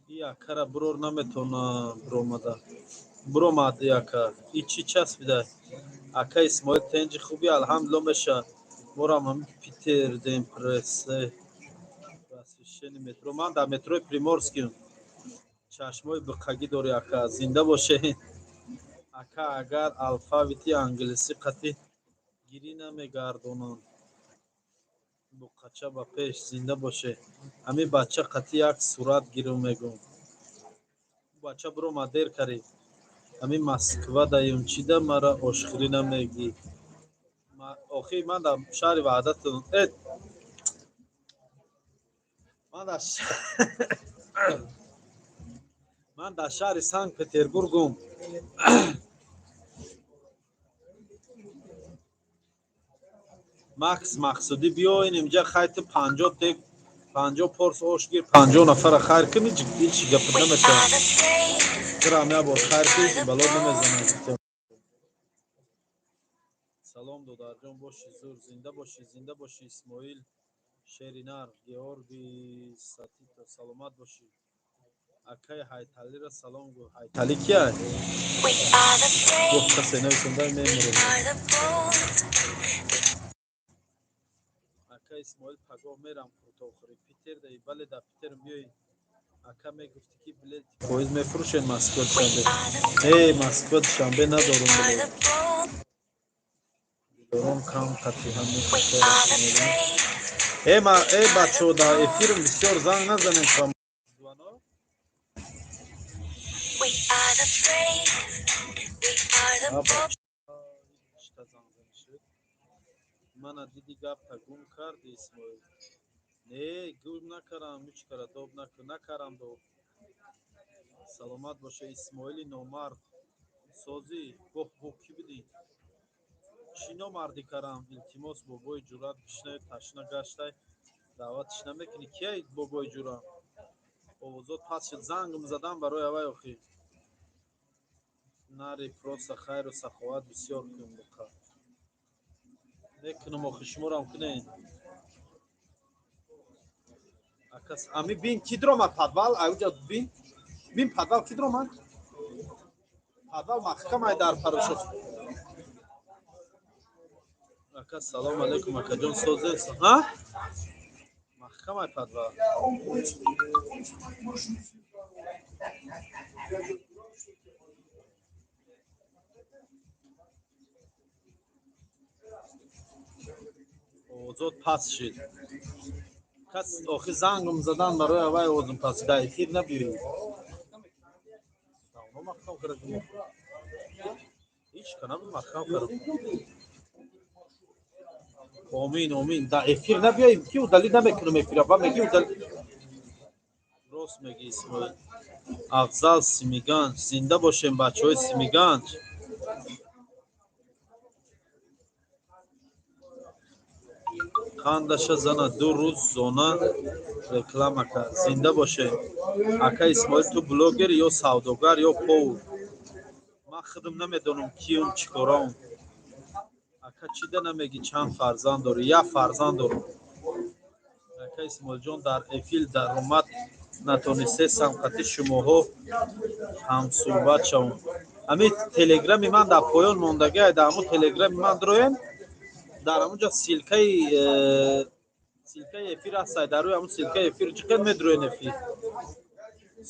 И акара бурор наметавона, биромада, биромад ака. И чӣ часпида? Ака Исмоил, тенҷи, хуби? Алҳамдулилло, меша. Морам ҳами Питер дем прессе просвещение метро. Ман дар метрои Приморскиам. Чашмои буқагӣ дорӣ, ака, зинда боше. Ака, агар алфавити англисӣ қатӣ гирӣ намегардонанд. Буқача ба пеш, зинда боше. Ҳами бача қатъи як сурат гиру мегум. Бача бирома, дер карӣ. Ҳами Москва даюм, чида мара ошхӯрӣ намегӣ? Охи, ман дар шаҳри Ваҳдату ман дар шаҳри Санкт Петербургум. Макс Мақсудӣ, биёин инҷа, хайти 50 тек, 50 порс ош гир, 50 нафара хайр кини, ҳеҷ гап намешавад. Тирам як бор хайр кини, бало намезанад. Салом, додарҷон, боши зур, зинда бошӣ, зинда бошӣ, Исмоил Шеринар, Георгий Сатито, саломат бошӣ. Акаи Ҳайталиро салом гӯ. Ҳайталӣ кия? Гуфт, касе нависонда, мемурем. Ака Исмоил, пагоҳ мерам қуртовхӯрӣ. Питер даи? Бале, дар Питер, биёй. Ака, мегуфтӣ, ки билет поезд мефурӯшед Москва Душанбе. Не, Москва Душанбе надорум билет. Дилором кам қатъи ҳами. Э, э, бачаҳо, дар эфирм бисёр занг назанем. Звонок. Чита занг занишед? Мана диди, гапта гум карди, Исмоил. Не, гум накардам, ҳеҷ кара доб накардам доб. Саломат боша, Исмоили номард. Созӣ, гоҳ бо кӣ будӣ? Чӣ номардӣ кардам? Илтимос, бобои ҷуръат бишнавед, ташна гаштай, даъватш намекунӣ? Кияй бобои ҷуръат? Овозот паст шуд, зангм задам барои авай охи. Нари, просто хайру саховат бисёр кун, буқа. Мекунам охи, шуморам кунед. Акас, ами бин, ки диромад подвал? Ауҷа бин. Бин, подвал ки диромад? Подвал маҳкамай дар парашот. Ака, салом алейкум, акаҷон, созе? Ҳа? Маҳкамай подвал. Он свою машину собрал. Я же дурак, что ли? Овозот паст шид. Кас охи зангм задан барои авай, овозм паст. Дар эфир набиёӣ. Давно маҳкам кардам. Ҳеҷ ка набуд, маҳкам кардам. Омин, омин. Дар эфир набиёем, ки удалить намекунам эфира. Ба меги удалить. Рост меги, Исмоил. Афзал Симиганҷ, зинда бошем, бачаҳои Симиганҷ. Қандаша зана 2 рӯз зона реклама кард. Зинда бошем. Ака Исмоил, ту блогер ё савдогар ё повар? Ман худам намедонам киюм, чӣ корам. Ака, чида намегӣ, чанд фарзанд дорӣ? Як фарзанд дорам. Ака Исмоилҷон, дар эфир даромад натонистесам, қатъи шумоҳо ҳамсӯҳбат шавам. Ҳамин телеграми ман дар поён мондагиай, дар ҳамун телеграми ман дуроем, дар ҳамунҷо ссылкаи эфир ҳастай, дар рӯи ҳамун ссылкаи эфир чӣ қадр медуроен эфир.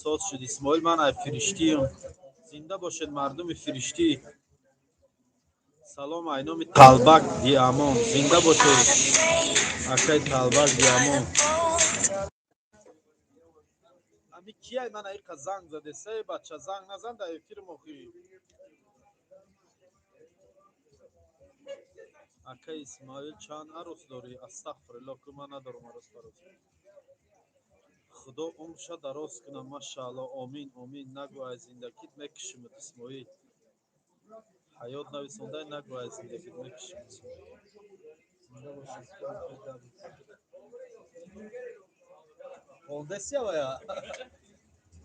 Соз шуд, Исмоил, ман ай Фириштиюм. Зинда бошед, мардуми Фириштӣ. Салом айноми Талбак Диамон. Зинда бошед, акай Талбак Диамон. Ами кияй мана иқа занг задеса? Э, бача, занг назан дар эфирм охи. Ака Исмоил, чанд арӯс дорӣ? Астағфирулло, ку ман надорам арӯс парӯс. Худо умрша дароз кунад, машаалло, омин, омин. Нагӯ, ай зиндагит мекушимад, Исмоил. Ҳаёт нависондай, нагӯ, ай зиндагит мекушимад. Зинда бошед. Хондеси авая?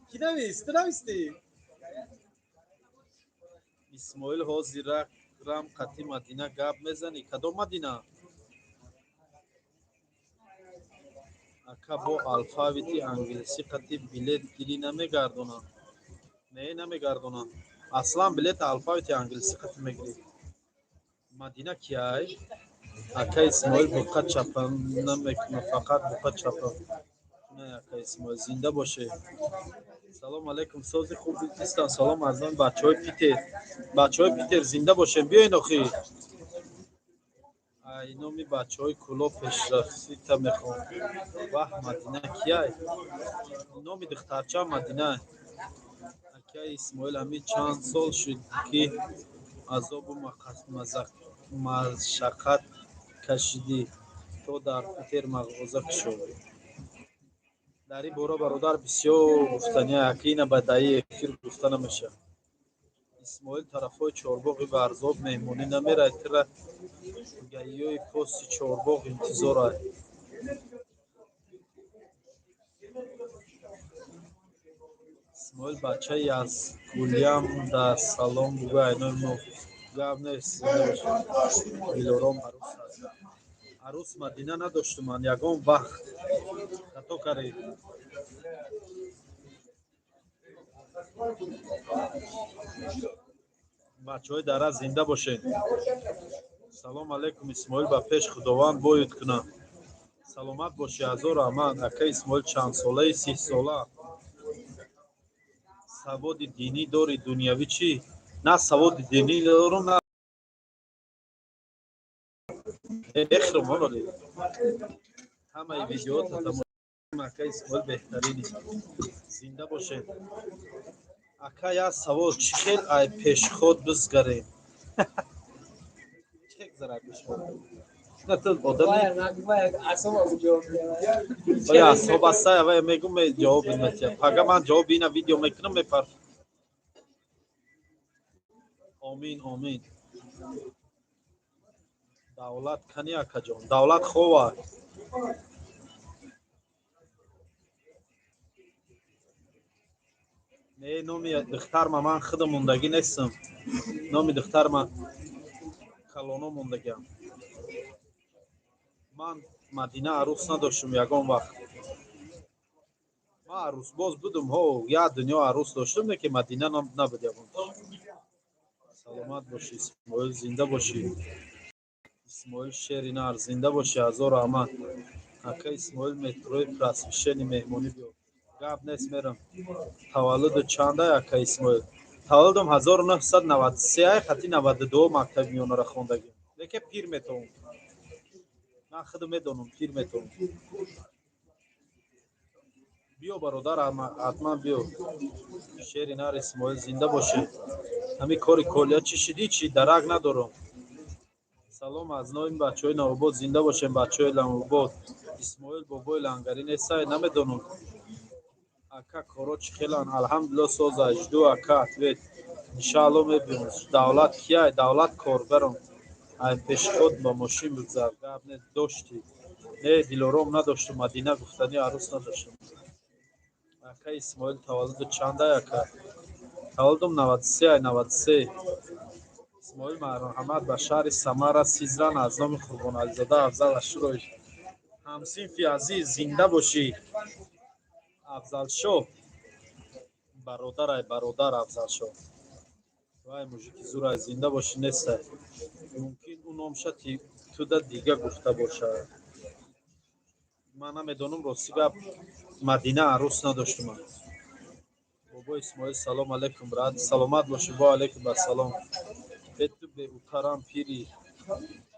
Кӣ навист? Ту навистӣ? Исмоил, ҳозир рам қатъи Мадина гап мезанӣ? Кадом Мадина? Ака, бо алфавити англисӣ қатъи билет гирӣ намегардонам? Не, намегардонам. Аслан билета алфавити англисӣ қатъи мегирӣ. Мадина кияй? Ака Исмоил, буқа чапа намекунам, фақат буқа чапа. Не, ака Исмоил, зинда боше. Салом алейкум, сози, хуб истам. Салом аз номи бачаҳои Питер. Бачаҳои Питер, зинда бошем, биёен охи. Ай номи бачаҳои Кӯлоб пешрафтита мехоҳам. Ваҳ, Мадина кияй? Номи духтарча Мадина. Акаи Исмоил, ҳамин чанд сол шуд, ки азобу машаққат кашидӣ, то дар Питер мағоза кушодӣ? Дар ин бора, бародар, бисёр гуфтания, аки ина ба даи эфир гуфта намешавад. Исмоил, тарафҳои Чорбоғи Варзоб меҳмонӣ намерай? Тира гаиёи пости Чорбоғ интизорай. Исмоил, бачаи аз Гулям да салом бугӯ, айнои мо. Гап нест, зинда бош. Дилором арӯс аст. Арӯс Мадина надоштум ман ягон вақт, хато кардӣ. Бачаҳои дара, зинда бошед. Салом алейкум, Исмоил, ба пеш, Худованд боюд кунад. Саломат бошӣ, ҳазор раҳмат. Ака Исмоил, чандсолаи? 30 сола. Саводи динӣ дорӣ, дунявӣ чӣ? На саводи динӣ дорум, на мехӯрам. Ҳоло ҳамаи видеота тамошо. Ака Исмоил, беҳтаринӣ, зинда бошед. Ака, як савол: чӣ хел ай пешход бизгарем? Чӣ хел гузара пешход? На ту одами оя асоб аста, вая мегум, ҷавоб метия. Пага ман ҷавоби ина видео мекунам, мепар. Омин, омин. Давлат кани, акаҷон? Давлат хова. Не, номи духтарма ман худам мондагӣ нестам, номи духтарма калоно мондагиам. Ман Мадина арӯс надоштум ягон вақт. Ман арӯсбоз будум, ҳо, як дунё арӯс доштум, не ки Мадина набуд ягон. Саломат бошӣ, Исмоил, зинда бошӣ. Исмоил шери нар, зинда бошӣ, ҳазор раҳмат. Ака Исмоил, метрои Просвещение меҳмонӣ биё. Гап нест, мерам. Таваллуду чандай, ака Исмоил? Таваллудам 1993 ай, хати 92 мактаби миёнара хондагим, лекин пир метавонам. Ман худам медонам, пир метавонам. Биё, бародар, ҳатман биё. Шери нар Исмоил, зинда бошӣ. Ҳамин кори колия чӣ шидӣ? Чӣ, дарак надорам. Салом аз номи бачаҳои Навобод, зинда бошем, бачаҳои Навобод. Исмоил, бобои лангарӣ нестай? Намедонам. Ака, коро чӣ хеланд? Алҳамдулилло, соза. Жду, ака, ответ. Иншаалло, мебинем. Давлат кияй? Давлат коргарам. Ай пешход ба мошин бигзар. Гап не, доштӣ? Не, Дилором, надоштум. Мадина гуфтанӣ арӯс надоштум. Ака Исмоил, таваллуду чандай, ака? Таваллудум 93 ай, 93. Исмоил, марҳамат ба шаҳри Самара, Сизран, аз номи Қурбонализода Афзал Ашурович. Ҳамсинфи азиз, зинда бошӣ. Афзалшоҳ бародарай, бародар Афзалшоҳ, вай мужики зурай, зинда бошӣ. Нестай, мумкин ӯ номша туда дига гуфта бошад, ман намедонам. Рости гап, Мадина арӯс надоштум. Бобо Исмоил, салом алейкум, брат, саломат бошӣ. Во алейкум ассалом. Ту беутарам пири,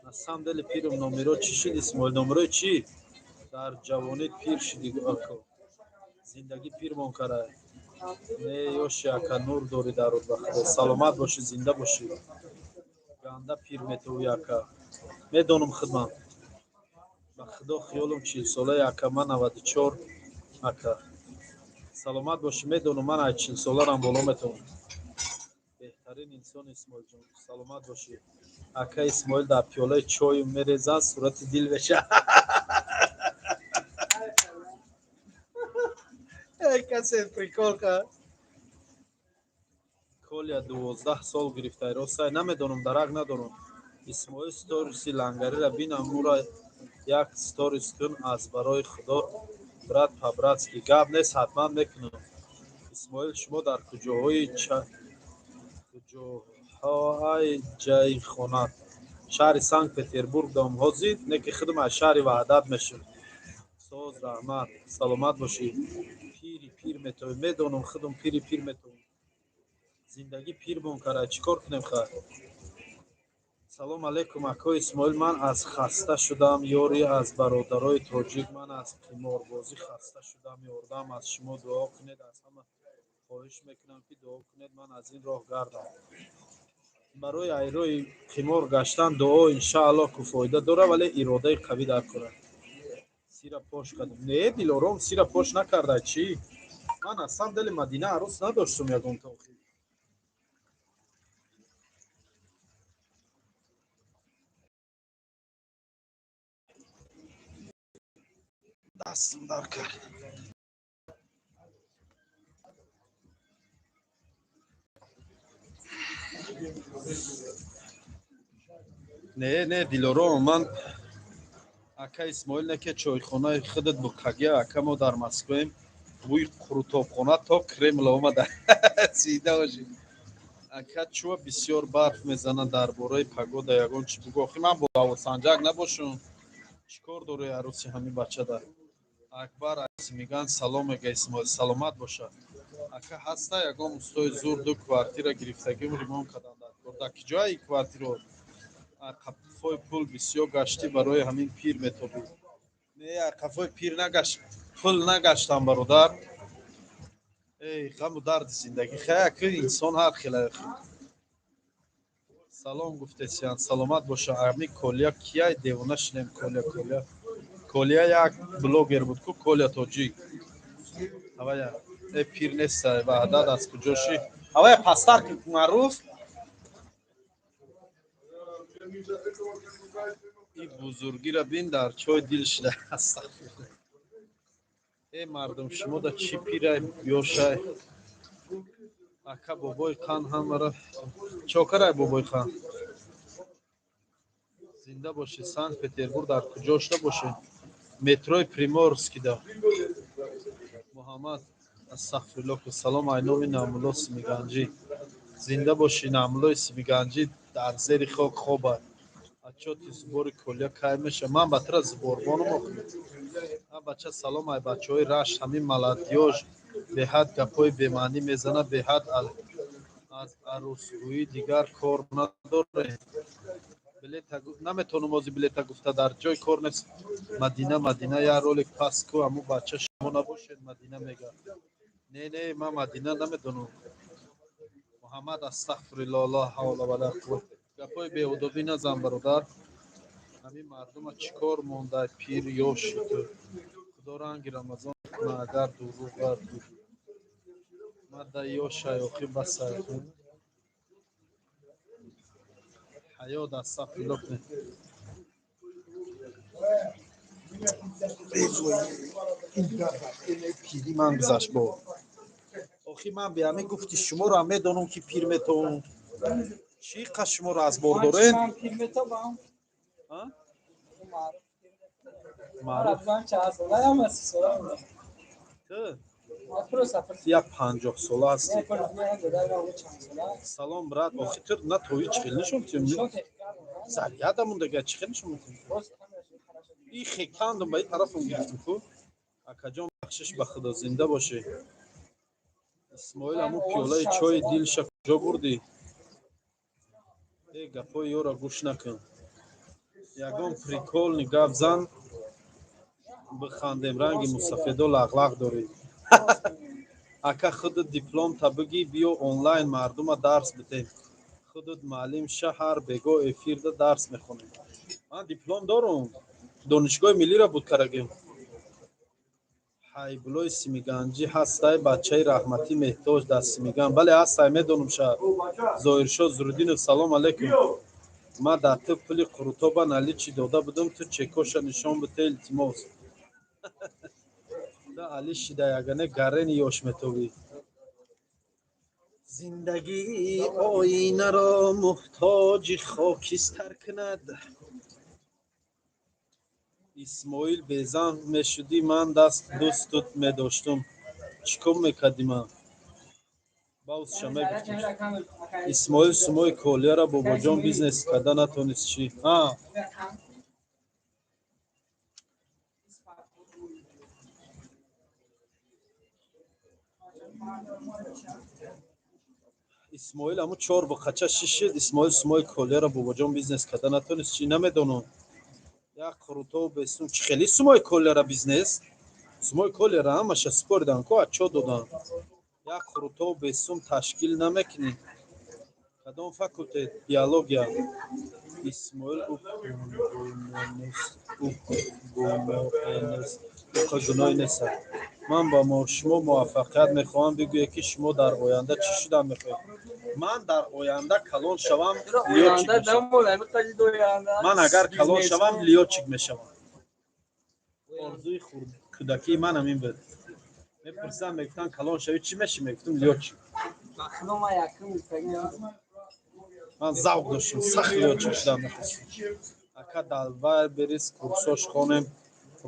на самом деле пирум. Номеро чӣ шуд, Исмоил? Номерои чӣ? Дар ҷавонӣ пир шудӣ, ако, зиндагӣ пирмон кара. Не, ёши, ака, нур дорӣ дар ба Худо. Саломат бошӣ, зинда бошӣ. Ганда пир метовӣ, ака, медонам худман. Ба Худо, хиёлам 40-солаи, ака, ман 94, ака. Саломат бошӣ, медонам, ман ай 40-соларам боло метавонам. Беҳтарин инсон, Исмоилҷон, саломат бошӣ. Ака Исмоил, дар пиёлаи чою мерезад, сурати дил меша. Касе прикол кард. Колия 12 сол гирифтай, ростай? Намедонам, дарак надорам. Исмоил, сториси лангарира бинам, ура як сторис кун аз барои Худо, брат по-братски. Гап нест, ҳатман мекунам. Исмоил, шумо дар куҷоҳои ҷайи хона? Шаҳри Санкт Петербург дом ҳозир, не ки худам аз шаҳри Ваҳдат мешавам. Соз, раҳмат, саломат бошӣ. Пири пир метавӣ, медонам, худам пири пир метавам. Зиндагӣ пирмон кара, чӣ кор кунем, хай. Салом алейкум, акои Исмоил. Ман аз хаста шудам ёрӣ аз бародарои тоҷик. Ман аз қиморбозӣ хаста шудам, ёрдам аз шумо, дуо кунед. Аз ҳама хоҳиш мекунам, ки дуо кунед, ман аз ин роҳ гардам. Барои айрои қимор гаштан дуо, иншааллоҳ, ку фоида дора, вале иродаи қавӣ дар кора. Сира пош кардем. Не, Дилором сира пош накарда, чӣ? Ман аслан дили Мадина арӯс надоштум ягонта охир. Дастам дар кард. Не, не, Дилором, ман ака Исмоил не, ки чойхонаи худат букагия. Ака, мо дар Москваем, бӯи қурутобхона то Кремл омада. Зинда бошӣ, ака. Чӯа бисёр барф мезанад, дар бораи погода ягон чӣ бугӯ. Охи ман бо ҳавосанҷак набошум. Чӣ кор дорӣ арӯси ҳамин бачада? Акбар меган салом мега. Исмоил, саломат бошад, ака. Ҳаста ягон устои зур, ду квартира гирифтагим, ремонт кардан дар кор. Дар киҷои квартиро? Қафои пул бисёр гаштӣ, барои ҳамин пир метобӣ. Не, қафои пир нагашт, пул нагаштам, бародар. Эй, ғаму дарди зиндагӣ, хая инсон ҳар хела. Салом гуфтесиян, саломат боша. Ами Колия кияй? Девона шинем. Колия, Колия, Колия як блогер буд ку, Колия тоҷик. Авая э пир неста, ваҳдат аз куҷо ши? Авая пастар маъруф. И бузургиро бин, дар чой дил шида. Э, мардум, шумо да чӣ пирай, ёшай? Ака, бобои қан ҳамара чокарай, бобои қан зинда бошӣ. Санкт Петербург дар куҷо шуда бошед? Метрои Приморскида. Муҳаммад, астағфируллоҳ. Салом айноми Намулло Симиганҷӣ, зинда бошӣ. Намуллои Симиганҷӣ дар зери хок хобад. Отчёти сбори колия кай меша? Ман ба тира сборбоном охи. А бача, салом ай бачаҳои Рашт. Ҳамин молодёжь беҳад гапҳои бемаънӣ мезанад, беҳад. Аз арӯсгӯӣ дигар кор надорем. Наметавонам ози билета гуфта, дар ҷои кор нест. Мадина, Мадина, як ролик пас ку. Аму бача шумо набошед, Мадина мега. Не, не, ман Мадина намедонам. Муҳаммад, астағфируллоҳ, ла ҳавла вала қувват. Гапҳои беодобӣ назан, бародар. Ҳамин мардума чӣ кор монда, пир ёши ту? Худо ранги Рамазон куна, агар дурӯға мада ёшай охи, басай. Ҳаёт, астағфируллоҳ кунед. Пири ман гузашт бо. Охи ман беҳамин гуфти шуморо ҳам медонам, ки пир метавон. Чӣ қад шуморо аз бор доред? Маъруф ту як 50-сола ҳастӣ. Салом, брат. Охи ту на тои чӣ хел нишон тиём? Заряда мондага, чӣ хел нишон метиём? И хекандум, ба и тарафам гирифтум ку. Акаҷон, бахшиш ба Худо, зинда бошӣ. Исмоил, аму пиёлаи чои дилша куҷо бурдӣ? Э, гапҳои ёро гӯш накун. Ягон прикольный гап зан, бихандем. Ранги мусафедо лағлағ дорӣ. Ака, худат дипломта бигӣ, биё онлайн мардума дарс бидем. Худат маълим ша, ҳар бего эфирда дарс мехонем. Ман диплом дорум, Донишгоҳи миллиро буд карагем. Ҳайбуллои Симиганҷӣ ҳастай, бачаи раҳматӣ меҳтоҷ дар Симиган? Бале, ҳастай, медонам шаҳр. Зоҳиршоҳ Зуриддинов, салом алейкум. Ман дар ту пули қурутоба наличный дода будам, ту чекоша нишон бите, илтимос. Да али шида, ягане гарени ёш метобӣ. Зиндагӣ оинаро муҳтоҷи хокистар кунад. Исмоил, безан мешудӣ, ман даст дӯстут медоштум. Чӣ кор мекардӣ? Ман баузша мегуфтум. Исмоил, сумои колияра бобоҷон бизнес карда натонист чӣ? А Исмоил ҳамун чор буқача шишид. Исмоил сумои колияро, бобоҷон, бизнес карда натонист, чӣ намедонам. Як қурутову бесум чӣ хели сумои колияра бизнес? Сумои колияра ҳамаша супоридан ку, отчёт додан. Як қурутову бесум ташкил намекунӣ. Кадом факултет? Биология. Исмоил уқа гуноҳе нест. Ман ба шумо муваффақият мехоҳам. Бигӯед, ки шумо дар оянда чӣ шудан мехоҳед? Ман дар оянда калон шавам, лётчик мешавам. Ман агар калон шавам, лётчик мешавам. Орзуи кӯдакии ман ҳамин буд. Мепурсидам, мегуфтанд, калон шавӣ чӣ мешӣ? Мегуфтам, лётчик. Ман завқ доштам, сахт лётчик шудан мехостам. Ака, далбай берис курсош хонем.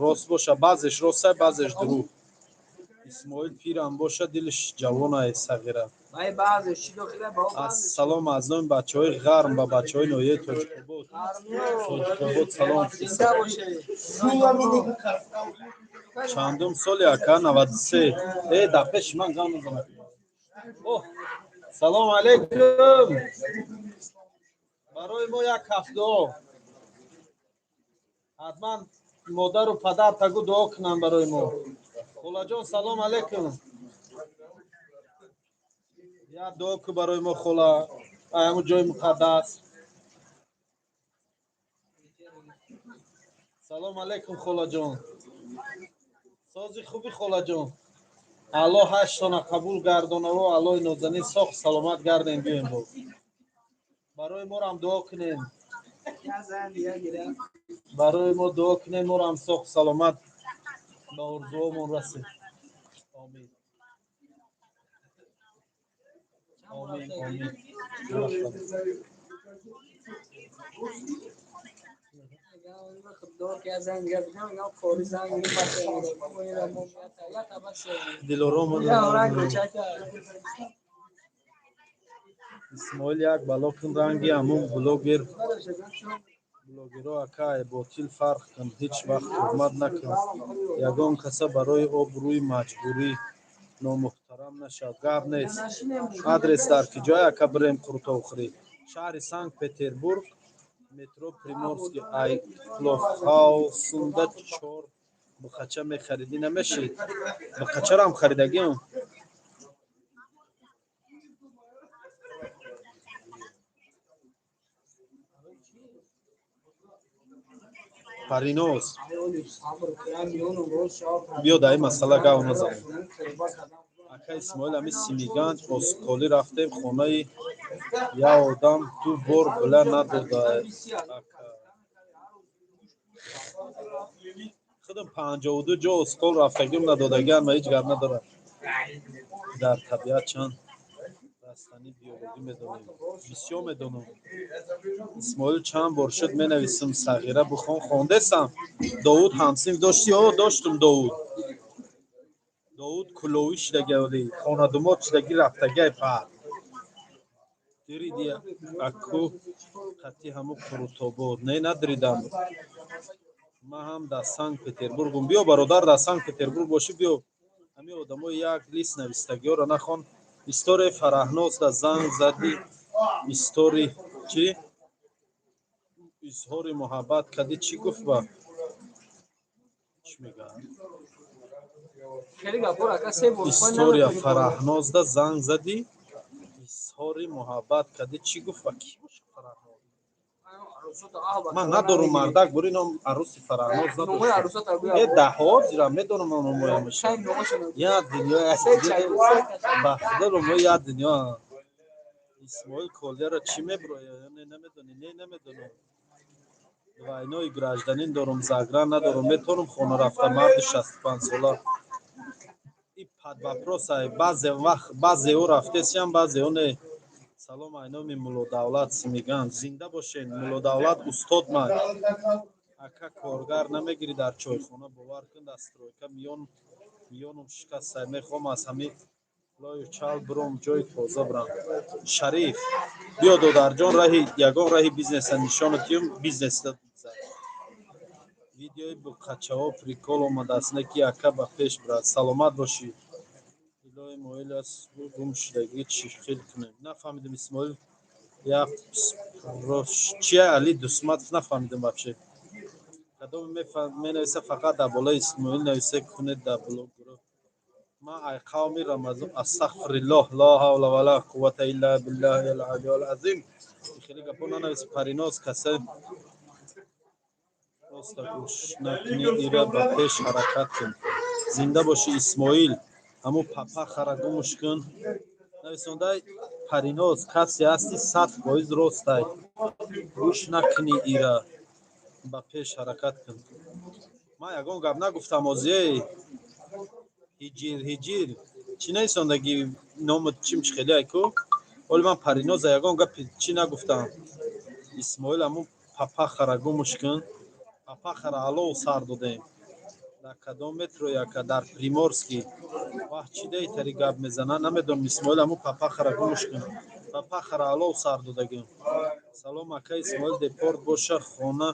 Рост боша, баъзеш ростай, баъзеш дурӯғ. Исмоил пирам боша, дилиш ҷавонае, сағира. Ассалом аз номи бачаҳои ғарм ба бачаҳои ноҳияи Тоҷикобод. Тоҷикобод салом. Чандум соли, ака? 93. Э, дар пеши ман гап назанад. Оҳ, салом алейкум. Барои мо як ҳафт дуо. Ҳатман модару падар тагу дуо кунанд барои мо. Холаҷон, салом алейкум. Як дуо ку барои мо, хола, ҳамун ҷои муқаддас. Салом алейкум, холаҷон. Сози хуби, холаҷон? Аллоҳ ҳаштона қабул гардонаву Аллоҳи нозанин соҳ саломат гардем, биёем боз. Барои морам дуо кунем. Барои мо дуо кунем, морам соҳ саломат ба орзуҳомон расем. Омин. Омин, омин. Дилором. Исмоил, як бало кун, ранги ҳамун блогер блогеро, ака, ботил фарқ кун. Ҳеҷ вақт туҳмат накун ягон каса барои обрӯи маҷбурӣ. Номуҳтарам нашав, гап нест. Адрес дар киҷое, ака, бирем қурутовхӯрӣ? Шаҳри Санкт Петербург, метро Приморский. Ай Пловхаусунда чор буқача мехаридӣ, намешид? Буқачарам харидагиам. Париноз, биё, дар ин масъала гав назанем. Ака Исмоил, ами Симиганҷ осқолӣ рафтем, хонаи як одам ду бор била надода, ака. Худам 52 ҷо осқол рафтагим, надодагиам, ма ҳеҷ гап надорам. Дар табиат чанд растанӣ биологӣ медонем? Бисёр медонам. Исмоил, чанд бор шуд менависам, сағира бихон. Хондесам. Довуд ҳамсинф дошти? О, доштум. Довуд, Довуд куловӣ шидаги, хонадумод шидаги, рафтагиай пар дириди. Аку қати ҳаму Қурутобод? Не, надиридам. Ман ҳам дар Санкт Петербургум. Биё, бародар, дар Санкт Петербург бошӣ, биё. Ҳамин одамои як лист навистагиҳоро нахон. Историяи Фараҳноз да занг задӣ, истори чӣ, изҳори муҳаббат кардӣ, чӣ гуфт? Ба чӣ мегӯяд? История Фараҳнозда занг задӣ, изҳори муҳаббат кардӣ, чӣ гуфт? Ба кӣ боша Фараҳноз? Ман надорум мардак, бури ном арӯси Фараҳноз надоштам. Э, даҳо зира медонам номоямаша. Як дунё, ба худо, номои як дунё. Исмоил, колияро чӣ мебироя? Не, намедонӣ? Не, намедонам. Двойной гражданин дорум, загран надорум, метавонам хона рафта? Марди 65-сола. И под вопрос ай, баъзе вақт баъзеҳо рафтесиям, баъзеҳо не. Салом айноми Муллодавлат Симиган. Зинда бошен, Муллодавлат, устод ман. Ака, коргар намегирӣ дар чойхона? Бовар кун, дар стройка миён миёнум шикастай, мехоҳам аз ҳамин лою чал биром, ҷои тоза бирам. Шариф, биё, додарҷон, раҳи ягон раҳи бизнеса нишону тиюм, бизнеса. Видеои буқачаҳо прикол омадааст, не ки, ака, ба пеш бирад. Саломат бошӣ. Илоҳи. Моил аст, гум шудагӣ чӣ хел кунем? Нафаҳмидем, Исмоил. Я чия Али Дусматов, нафаҳмидем вообще. Кадоме менависа, фақат дар болои Исмоил нависа кунед дар блог гурӯҳ. Ман ай қавми Рамазон, астағфириллоҳ, ло ҳавла ва ла қуввата илла биллаҳи ал-алийил азим. Хеле гапо нанавис, Париноз, касе роста гӯш накунӣ, ира ба пеш ҳаракат кун. Зинда бошӣ, Исмоил. Ҳамун папахара гумуш кун. Нависондай Париноз, касе ҳасти, 100% ростай. Гӯш накунӣ ира, ба пеш ҳаракат кун. Ман ягон гап нагуфтам озие. Ҳиҷир, ҳиҷир. Чӣ нависондаги номат чим чӣ хеле айку? Оли ман Париноза ягон гапи чӣ нагуфтам. Исмоил, ҳамун папахара гумуш кун. Папахара алов сар додем. Дар кадом метро яка дар Приморский. Ваҳ, чӣ дейтари гап мезана, намедонам. Исмоил, ҳамун папахара гумуш кун. Папахара алов сар додагим. Салом, ака Исмоил, депорт боша, хона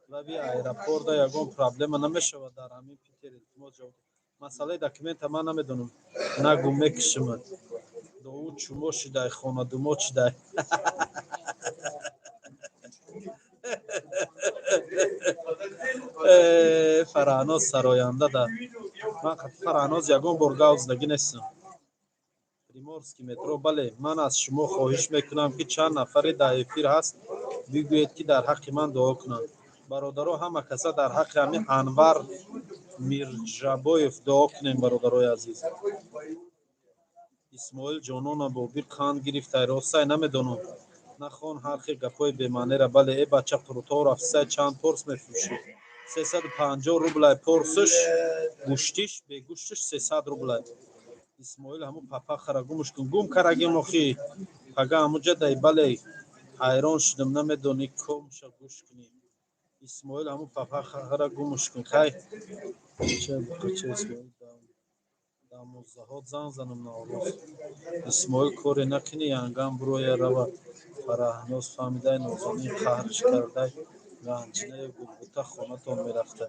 лаби аэропорта ягон проблема намешавад дар ҳамин Питер? Илтимос, ҷавоб. Масъалаи документа ман намедонам. Нагу, мекушимад. Довуд чумо шидай, хонадумо шидай. Фараҳноз сароянда да. Ман Фараҳноз ягон бор гав задагӣ нестам. Приморский метро, бале, ман аз шумо хоҳиш мекунам, ки чанд нафаре дар эфир ҳаст, бигӯед, ки дар ҳаққи ман дуо кунанд. Бародаро, ҳама каса дар ҳаққи ҳамин Анвар Мирҷабоев дуо кунем, бародарои азиз. Исмоил ҷонона бобир қанд гирифтай, ростай, намедонам. Нахон ҳар хел гапҳои бемаънера. Бале, э бача, қурутҳо рафтисай, чанд порс мефурӯшӣ? 350 рублай порсиш, гӯштиш, бегӯштиш 300 рублай. Исмоил, ҳамун папахара гумуш кун. Гум карагим охи. Пага ҳамуҷа дай, бале, ҳайрон шудам, намедонӣ комша гӯш кунӣ. Исмоил, ҳамун папахара гумуш кун. Хай. Ча Исмоил дамоздаҳот занг занам Наврӯз. Исмоил, коре накунӣ, янгам буроя рава. Фараҳноз фаҳмидай, Нозанин қаҳрш кардай, Ганҷинаю Гулбута хонатон мерафта.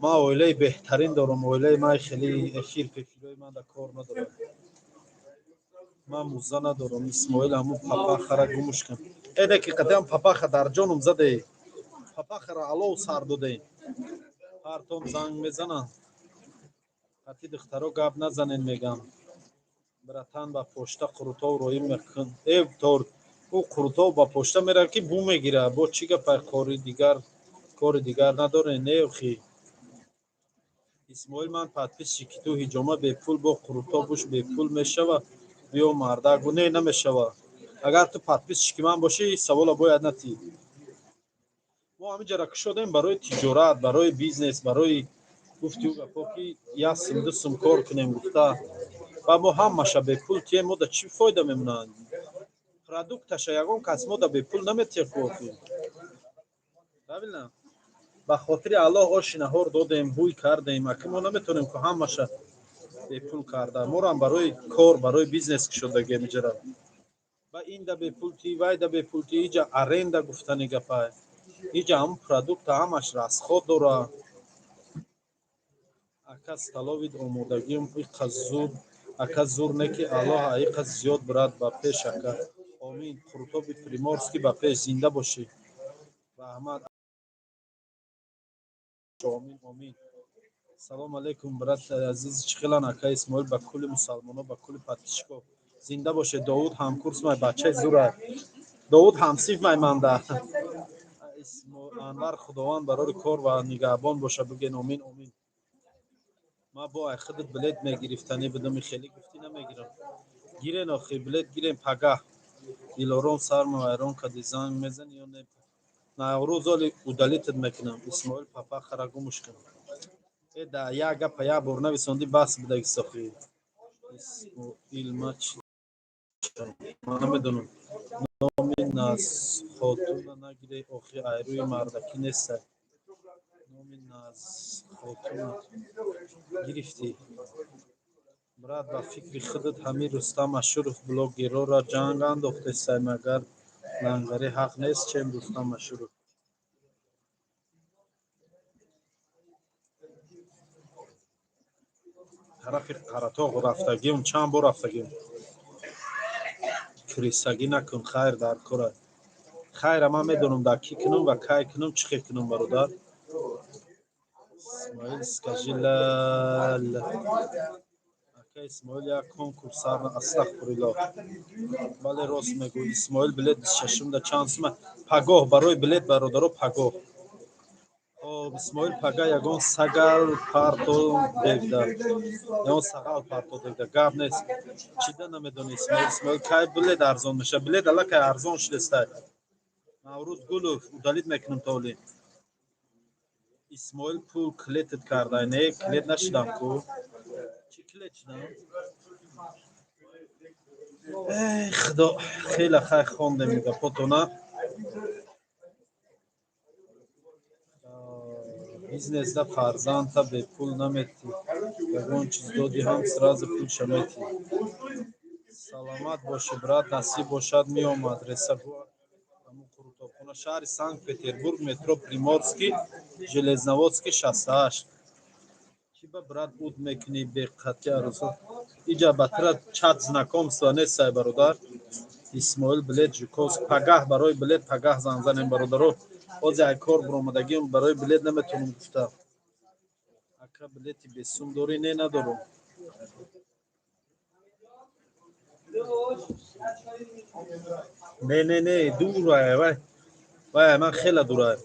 Ман оилаи беҳтарин дорам, оилаи ман хеле эфир пефирои ман да кор надорам. Ман музза надорам. Исмоил, ҳамун папахара гумуш кун. Э неки қадам папаха дар ҷонум заде. Папахара алов сар додем. Ҳартон занг мезананд. Қати духтаро гап назанен, мегам. Братан, ба пошта қурутов роӣ мекун. Э тор, ӯ қурутов ба пошта меравад, ки бу мегирад. Бо чӣ гапай, кори дигар, кори дигар надоре, не охи. Исмоил, ман подписчики ту, ҳиҷома бепул бо қурутобуш бепул мешава? Биё, мардак, не, намешава. Агар ту подписчики ман бошӣ, савола бояд натӣ. Мо ҳаминҷара кушодем барои тиҷорат, барои бизнес, барои гуфти ӯ гапо, ки як сум, ду сум кор кунем гуфта. Ва мо ҳамаша бепул тием, мо да чӣ фоида мемонад? Продукташа ягон кас мо да бепул наметиҳад ку охи. Правильно? Ба хотири Аллоҳ оши наҳор додем, ҳуй кардем, аки мо наметонем ку ҳамаша бепул карда. Морам барои кор, барои бизнес кушодагем иҷара. Ба инда бепул ти, вайда бепул ти, иҷа аренда гуфтани гапай. Иҷа ҳамун продукта ҳамаш расход дора. Ака, столовид омодагиам иқа зур, ака, зур не ки Аллоҳ аиқа зиёд брат, ба пеш, ака. Омин. Қурутоби Приморский ба пеш, зинда бошӣ. Раҳмат. Омин, омин. Салом алейкум, брат азиз, чӣ хелан, ака Исмоил, ба кулли мусалмоно, ба кулли подписчико. Зинда бошед. Довуд ҳамкурс май, бачаи зура. Довуд ҳамсиф май манда. Анвар, Худованд барори кор ва нигаҳбон боша, бигӯен омин, омин. Ман бо ай худат билет мегирифтанӣ будам, хеле гуфтӣ, намегирам. Гирен охи, билет гирем пагаҳ. Дилором, сарма вайрон кардӣ, занг мезанӣ ё не? Наврӯз оли удалить мекунам. Исмоил, папахара гумуш кун. Э да як гапа як бор нависондӣ, бас будаги сохи. Исмоил, ма чӣ ман намедонам. Номи Назхотуна нагире охи, айрӯи мардакӣ нестай. Номи Назхотуна гирифтӣ. Брат, ба фикри худат ҳамин Рустам Ашуров блогерора ҷанг андохтесай, магар лангари ҳақ нест, чем Рустам Ашуров? Тарафи Қаратоғ рафтагиам, чанд бор рафтагиам. Крисагӣ накун, хайр дар кора. Хайра ман медонам дар кӣ кунам ва кай кунам, чӣ хел кунам, бародар. Исмоил, скажи лал. Ака Исмоил, як конкурс сар, астағфируллоҳ. Бале, рост мегӯ. Исмоил, билет 26-да чанд сума? Пагоҳ барои билет, бародаро, пагоҳ. Хоб, Исмоил, пага ягон сагал парто бегда. Ягон сағал парто дегда. Гап нест. Чида намедони, Исмоил? Исмоил, кай билет арзон меша? Билет аллакай арзон шудестай. Наврӯз Гулов, удалить мекунам толи. Исмоил, пул клетит кардай. Не, клет нашидам ку. Чӣ клет шидам? Эй, худо, хеле хай хондем гапотона. Бизнесда фарзандта бепул наметӣ. Ягон чиз доди ҳам сразу пулша метӣ. Саломат бошӣ, брат, насиб бошад, меом. Адреса гӯ, ҳамун қурутобхона, шаҳри Санкт Петербург, метро Приморский, Железноводский, 68. Чӣ ба брат уд мекунӣ беқатъи арӯсо? Иҷа ба тира чат знакомства нестай, бародар. Исмоил, билет Жуковск пагаҳ, барои билет пагаҳ занг занем, бародаро. Ҳозир ай кор буромадагиам, барои билет наметавонам гуфта. Ака, билети бесум дорӣ? Не, надорам. Не, не, не, дурай, вай вай, ман хеле дурай.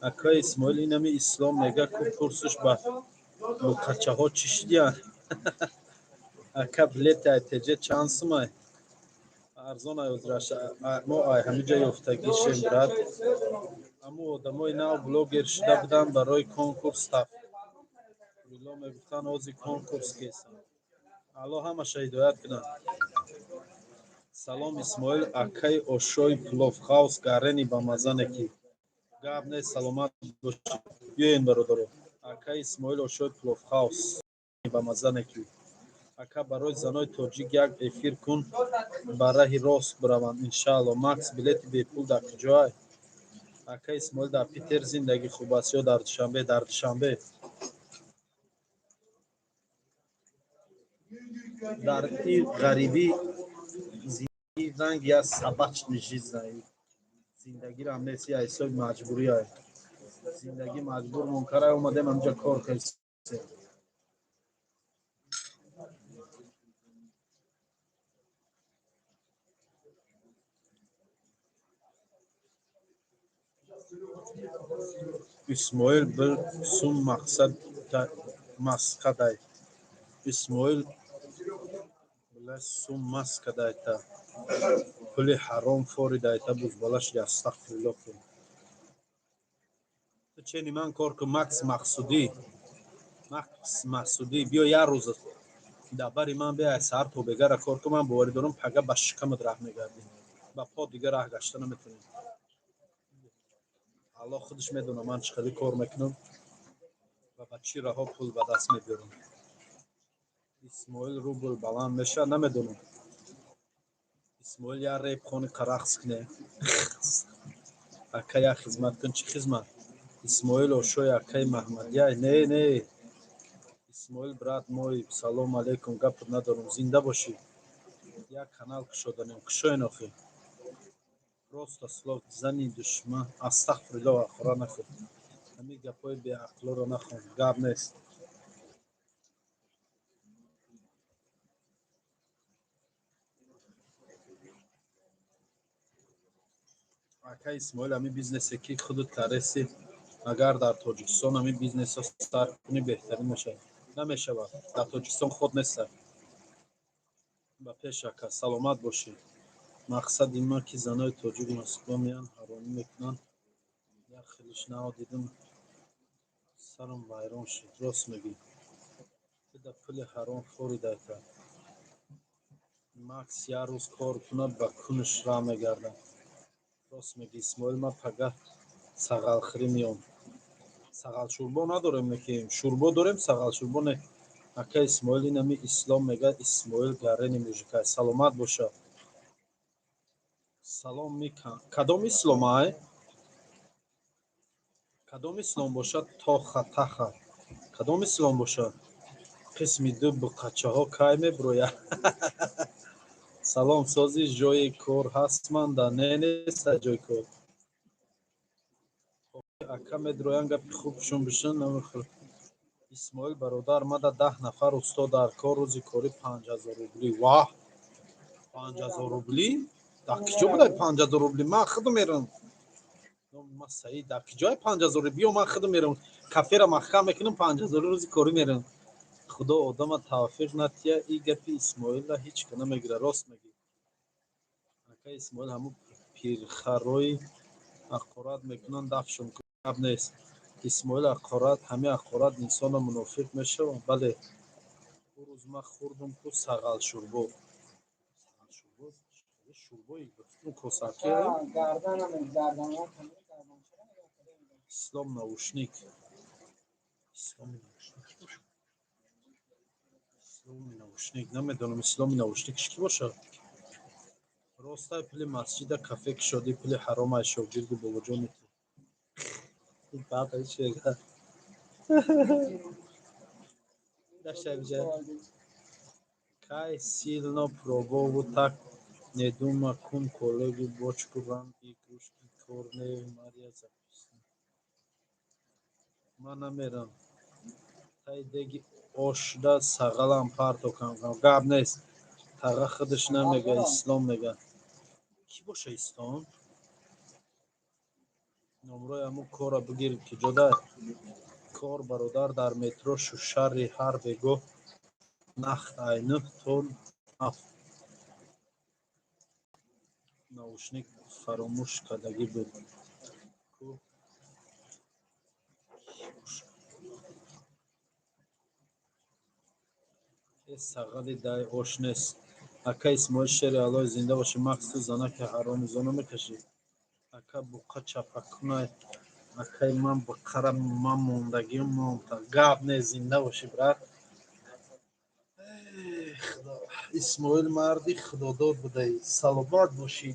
Акаи Исмоил, инами Ислом мега ку, пурсуш ба луқачаҳо чӣ шидиянд? Ака, билети айтеҷа чанд сумай? Арзон ай озираш, мо ай ҳамиҷа ёфтагишем, брат. Ҳамун одамои нав блогер шуда буданд, барои конкурс тағфирулло мегуфтанд, ҳозир конкурс кесанд. Алло ҳамаша ҳидоят кунад. Салом, Исмоил акаи, ошои пловхаус гарени ба мазане ки. Гап нест, саломат бошед. Биёен, бародаро. Акаи Исмоил, ошои пловхаус ба мазане ки. Ака, барои занои тоҷик як эфир кун, ба раҳи рост бираванд, иншаалло. Макс, билети бепул дар куҷоай? Ака Исмоил, дар Питер зиндагӣ хуб аст ё дар Душанбе? Дар Душанбе. Дар ин ғарибӣ зиндагӣ ранги як собачный жизнь. Зиндагиро ҳам нест, я ҳисоби маҷбурӣ ай. Зиндагӣ маҷбур мункар ай, омадем ҳамҷа кор кардем. Исмоил, бир сум мақсад маскадай. Исмоил, била сум маскадайта. Пули ҳаром форидайта, бузбала шуди, астағфирулло кун. Ту чени ман кор кун, Макс Мақсудӣ. Макс Мақсудӣ, биё як рӯз дар бари ман биай, саҳар то бегара кор кун, ман боварӣ дорам, пага ба шикамат раҳ мегардӣ. Ба по дигар раҳ гашта наметавонӣ. Аллоҳ худаш медонад ман чӣ қадр кор мекунам ва ба чӣ раҳо пул ба даст мебиёрам. Исмоил, рубл баланд мешавад, намедонам. Исмоил, як реп хони рақс куне. Ака, як хизмат кун, чӣ хизмат? Исмоил, ошои акаи Маҳмадияй? Не, не. Исмоил, брат мой, салом алейкум, гапат надорам, зинда бошӣ. Як канал кушоданем, кушоен охи. Просто слов зани душман, астағфируллоҳ, ахора накун. Ҳамин гапҳои беақлоро нахон, гап нест. Ака Исмоил, ҳамин бизнесе ки худут кареси, агар дар Тоҷикистон ҳамин бизнесро сар кунӣ, беҳтарин мешавад. Намешавад. Дар Тоҷикистон худ нест. Ба пеш, ака, саломат бошӣ. Мақсади ман ки занои тоҷик Москва меянд, ҳаромӣ мекунанд. Як хелиш нав дидам, сарам вайрон шуд. Рост мегӯӣ. Ту пули ҳаром хӯридайта. Макс як рӯз кор кунад, ба кунаш раҳ мегардад. Рост мегӯӣ, Исмоил, ман пага сағалхӯрӣ меом. Сағалшӯрбо надорем, ки шӯрбо дорем, сағалшӯрбо не. Ака Исмоил, инами Ислом мега, Исмоил гарени мужика. Саломат боша. Салом микан. Кадом Ислом ай? Кадом Ислом бошад? Тоха таха. Кадом Ислом бошад? Қисми ду буқачаҳо кай мебирояд? Салом, сози, ҷои кор ҳастманда? Не, неста ҷои кор. Ака, медроян, гапи хубшон бишин, намехӯр. Исмоил бародар, мада 10 нафар усто дар кор, рӯзи корӣ 5000 рубли. Ваҳ, 5000 рубли? Дар киҷо будай 5000 рубли? Ман худам мерам. Ма Саид, дар киҷои 5000 рубли? Биё, ман худам мерам, кафера маҳкам мекунам, 5000 рӯзи корӣ мерам. Худо одама тавфиқ натия, и гапи Исмоила ҳеҷ ка намегира. Рост мегӣ, ака Исмоил. Ҳамун пирхарои ҳақорат мекунанд, дафшон гап нест. Исмоил, ҳақорат, ҳамин ҳақорат инсона мунофиқ мешавад. Бале, ӯ рӯз ман хӯрдум ку сағалшӯрбо, шӯрбои косаки. Ислом наушник, Исломи наушник, Исломи наушник, намедонам, Исломи наушник ки бошад. Ростай, пули масҷида кафе кушодӣ, пули ҳаромай, шогирди бобоҷони ту. Баъд чӣ мегӯяд? Дашабиҷа кай сильно пробову, так не дума кун, коллеги бочку вам игрушки корнеев Мария записана. Ман намерам тай деги ошда сағалам парто кам. Гап нест, тага худаш намега, Ислом мега. Кӣ боша Ислом? Номрои ҳамун корра бигир, ки ҷода кор, бародар. Дар метро Шушари ҳар бегоҳ нахт ай 9 то 7. Наушник фаромӯш кардагӣ буд ку. Э, сағали дай ош нест. Ака Исмоил, шери Аллоҳ, зинда бошӣ. Макс, ту занаки ҳаромизоно мекашӣ? Ака, буқа чапакунай. Акай, ман буқара ман мондагиам монта. Гап нест, зинда бошӣ, брат. Худо, Исмоил марди худодод будаӣ, саломат бошӣ.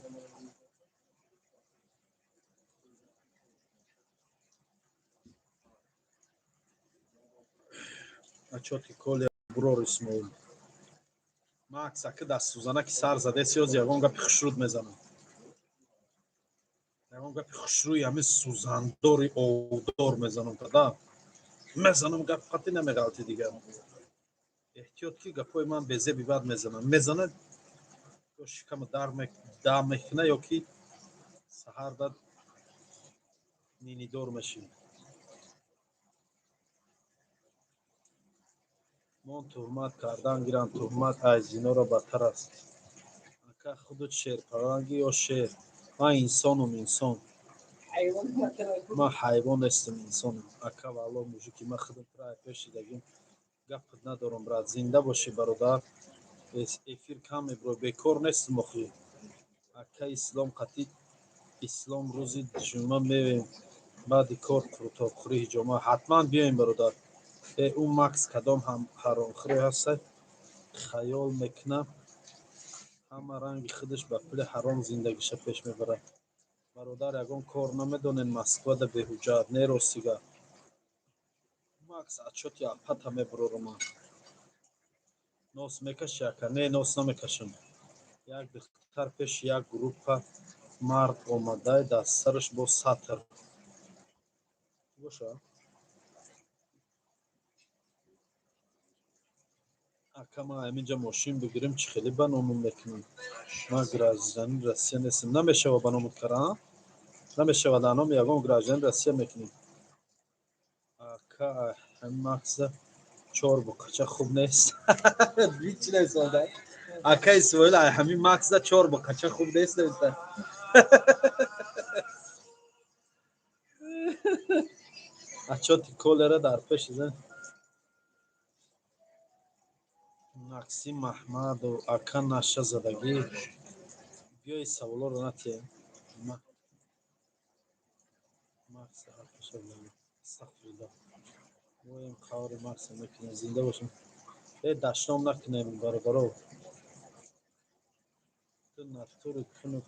Отчёти коли бурор, Исмоил. Макс, ака, даст сӯзанаки сар задеси, ёз ягон гапи хушруд мезанам, ягон гапи хушрӯи ҳамин сӯзандори овдор мезанам, тада мезанам, гап қатъи намеғалти дигар. Эҳтиёт, ки гапҳои ман безеби бад мезанам. Мезанад, ё шикама дам мекуна, ё ки саҳар дад нинидор мешӣ. Мон туҳмат кардан гиранд, туҳмат ай зиноро бадтар аст. Ака, худут шерпаланги ё шер? Ман инсонум, инсон. Ман ҳайвон нестам, инсонам. Ака, валло, мужики, ман худам тура ай пеш дидагим, гапат надорам, брат. Зинда бошӣ, бародар. Эфир кам мебиро, бекор нестам охи. Ака Ислом, қатъи Ислом, рӯзи ҷумъа меоем баъди кор, қурутобхӯрӣ, ҳиҷома. Ҳатман биёем, бародар. Э, ӯ Макс кадом ҳаромхӯре ҳаста, хаёл мекунам ҳама ранги худаш ба пули ҳаром зиндагиша пеш мебарад. Бародар, ягон кор намедонед Москвада беҳуҷҷат? Не, ростига. Макс, отчёти апата мебурорам ман. Нос мекашӣ, ака? Не, нос намекашам. Як духтар пеши як группа мард омадай, дар сараш бо сатр боша. Ака, ман ҳаминҷа мошин бигирем, чӣ хеле ба номум мекунам? Ман гражданин Россия нестам. Намешава ба номут кара, намешава, дар номи ягон гражданин Россия мекунӣ. Ака, ҳамин Макса чор буқача хуб нест? Ҳеҷ нависонда. Ака Исмоил, ҳамин Макса чор буқача хуб нест нависта. Отчёти колера дар пеши зан. Максим Маҳмадов, ака, наша задагӣ. Биёи, саволоро натиҳем. Макса, астағфируллоҳ, моем қаври Макса мекунем. Зинда бошем. Э, дашном накунем, бародаро. Ту натури куну.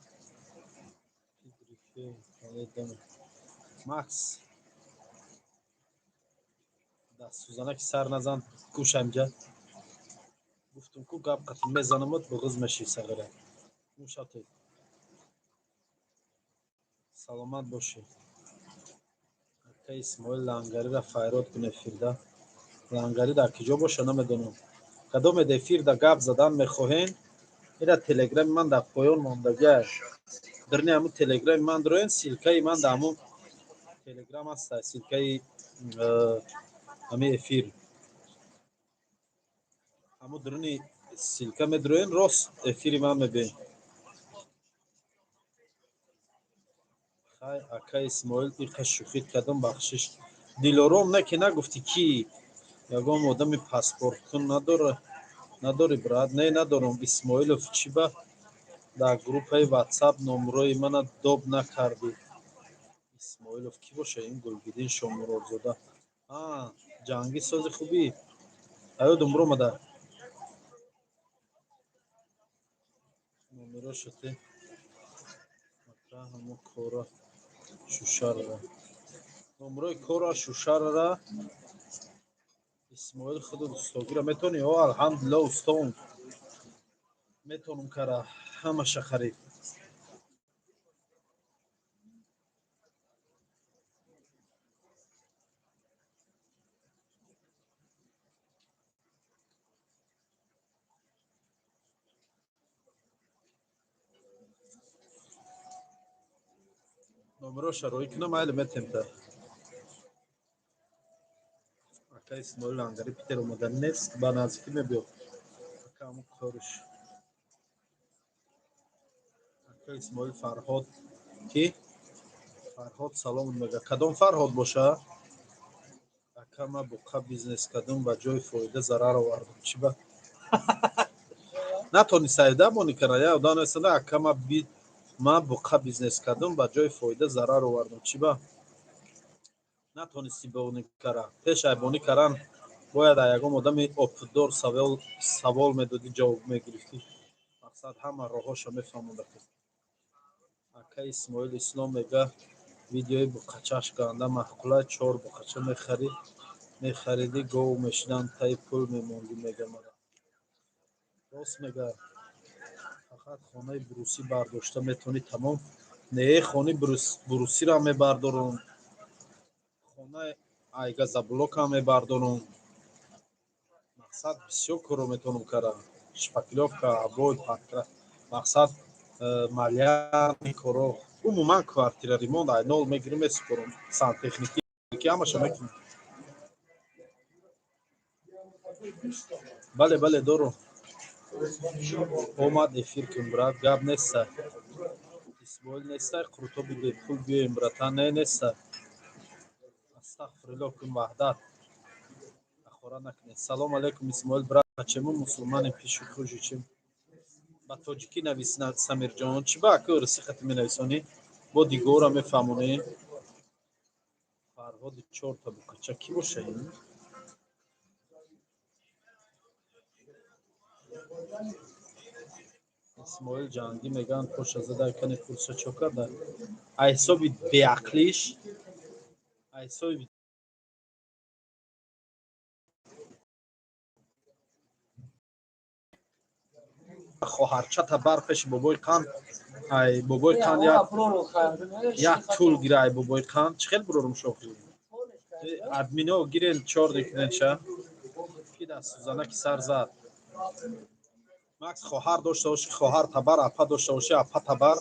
Макс. Дар сӯзанаки сар назан, кӯш амҷа. Гуфтум ку гап қатӣ мезанамат, буғиз мешӣ сағира. Мушате. Саломат бошӣ. Ака Исмоил, Лангариро файрод кун эфирда. Лангари дар киҷо боша, намедонам. Кадомед эфирда гап задан мехоҳен, ира телеграми ман дар поён мондагиа. Дарни ҳамун телеграми ман дуроен, ссылкаи ман дар ҳамун телеграм ҳаста, ссылкаи ҳамин эфир. Ҳамун дуруни ссылка медуроен, рост эфири ман мебинед. Хай, ака Исмоил, иқа шӯхӣ кардам, бахшиш. Дилором, не ки нагуфтӣ ки ягон одами паспорткун надора, надори, брат? Не, надорам. Исмоилов, чӣ ба дар группаи ватсап номрои мана доб накардӣ? Исмоилов кӣ боша? Ин Гулбиддин Шомуродзода. А, ҷангӣ, сози, хубӣ? Аёдум биромада. Номерошате ҳамо кора шушарара. Номрои кора шушарара. Исмоил, худу устогира метавонӣ? О, алҳамдулилла, устом. Метавонам кара ҳамаша харид. Номероша роӣ кунам, майли, метемта. Ака Исмоил, Лангари Питер омада нест, ба наздикӣ мебиёд. Ака, ҳамун кориш. Ака Исмоил, Фарҳод ки? Фарҳод салом мега. Кадом Фарҳод боша? Ака, ма буқа бизнес кардам, ба ҷои фоида зарар овардам. Чӣ ба? Натонистаида моника я одам нестада. Ака, ма буқа бизнес кардам, ба ҷои фоида зарар овардам. Чӣ ба? Натонисти бонӣ кара. Пеш ай бонӣ каран бояд ай ягон одами опытдор савол медодӣ, ҷавоб мегирифтӣ. Мақсад, ҳама роҳҳоша мефаҳмонда. Ака Исмоил, Ислом мега, видеои буқачаш ганда маъқула. Чор буқача мехарӣ, мехаридӣ, гов мешидан, таи пул мемондӣ, мега мара. Рост мега. Фақат хонаи брусӣ бардошта метавонӣ, тамом. Не, хонаи брусиро мебардорам. Хонаи айгазаблокам мебардорам. Мақсад, бисёр корро метавонам кара. Шпаклёвка, обой, подкрас. Мақсад, малярный коро. Умуман квартира ремонт ай нол мегирим, месупорам. Сантехники ҳамаша мекунам. Бале, бале, дорум. Омад, эфир кун, брат, гап неста. Исмоил нестай, қурутоби бепул биёем, братан, не, неста. Астағфируллоҳ кун, Ваҳдат. Ахора накунед. Салом алейкум, Исмоил брат, почему мусулмане пишут хуже, чем ба тоҷикӣ навис, Самирҷон. Чӣ ба ака русӣ хати менависонӣ? Бо дигора мефаҳмонӣ. Фарҳоди чорта буқача кӣ боша ин? Исмоил Ҷангӣ мегӯянд, поша зада кани пурса чо карда? Ай ҳисоби беақлиш, ай ҳисоби хоҳарчата бар пеши бобои қанд, ай бобои қанд як тул гира, ай бобои қанд. Чӣ хел бурорум шохи? Админо гирен, чор декунен ша. Ки дар сӯзанаки сар зад? Макс, хоҳар дошта бошӣ, хоҳар табар, апа дошта бошӣ, апа табар.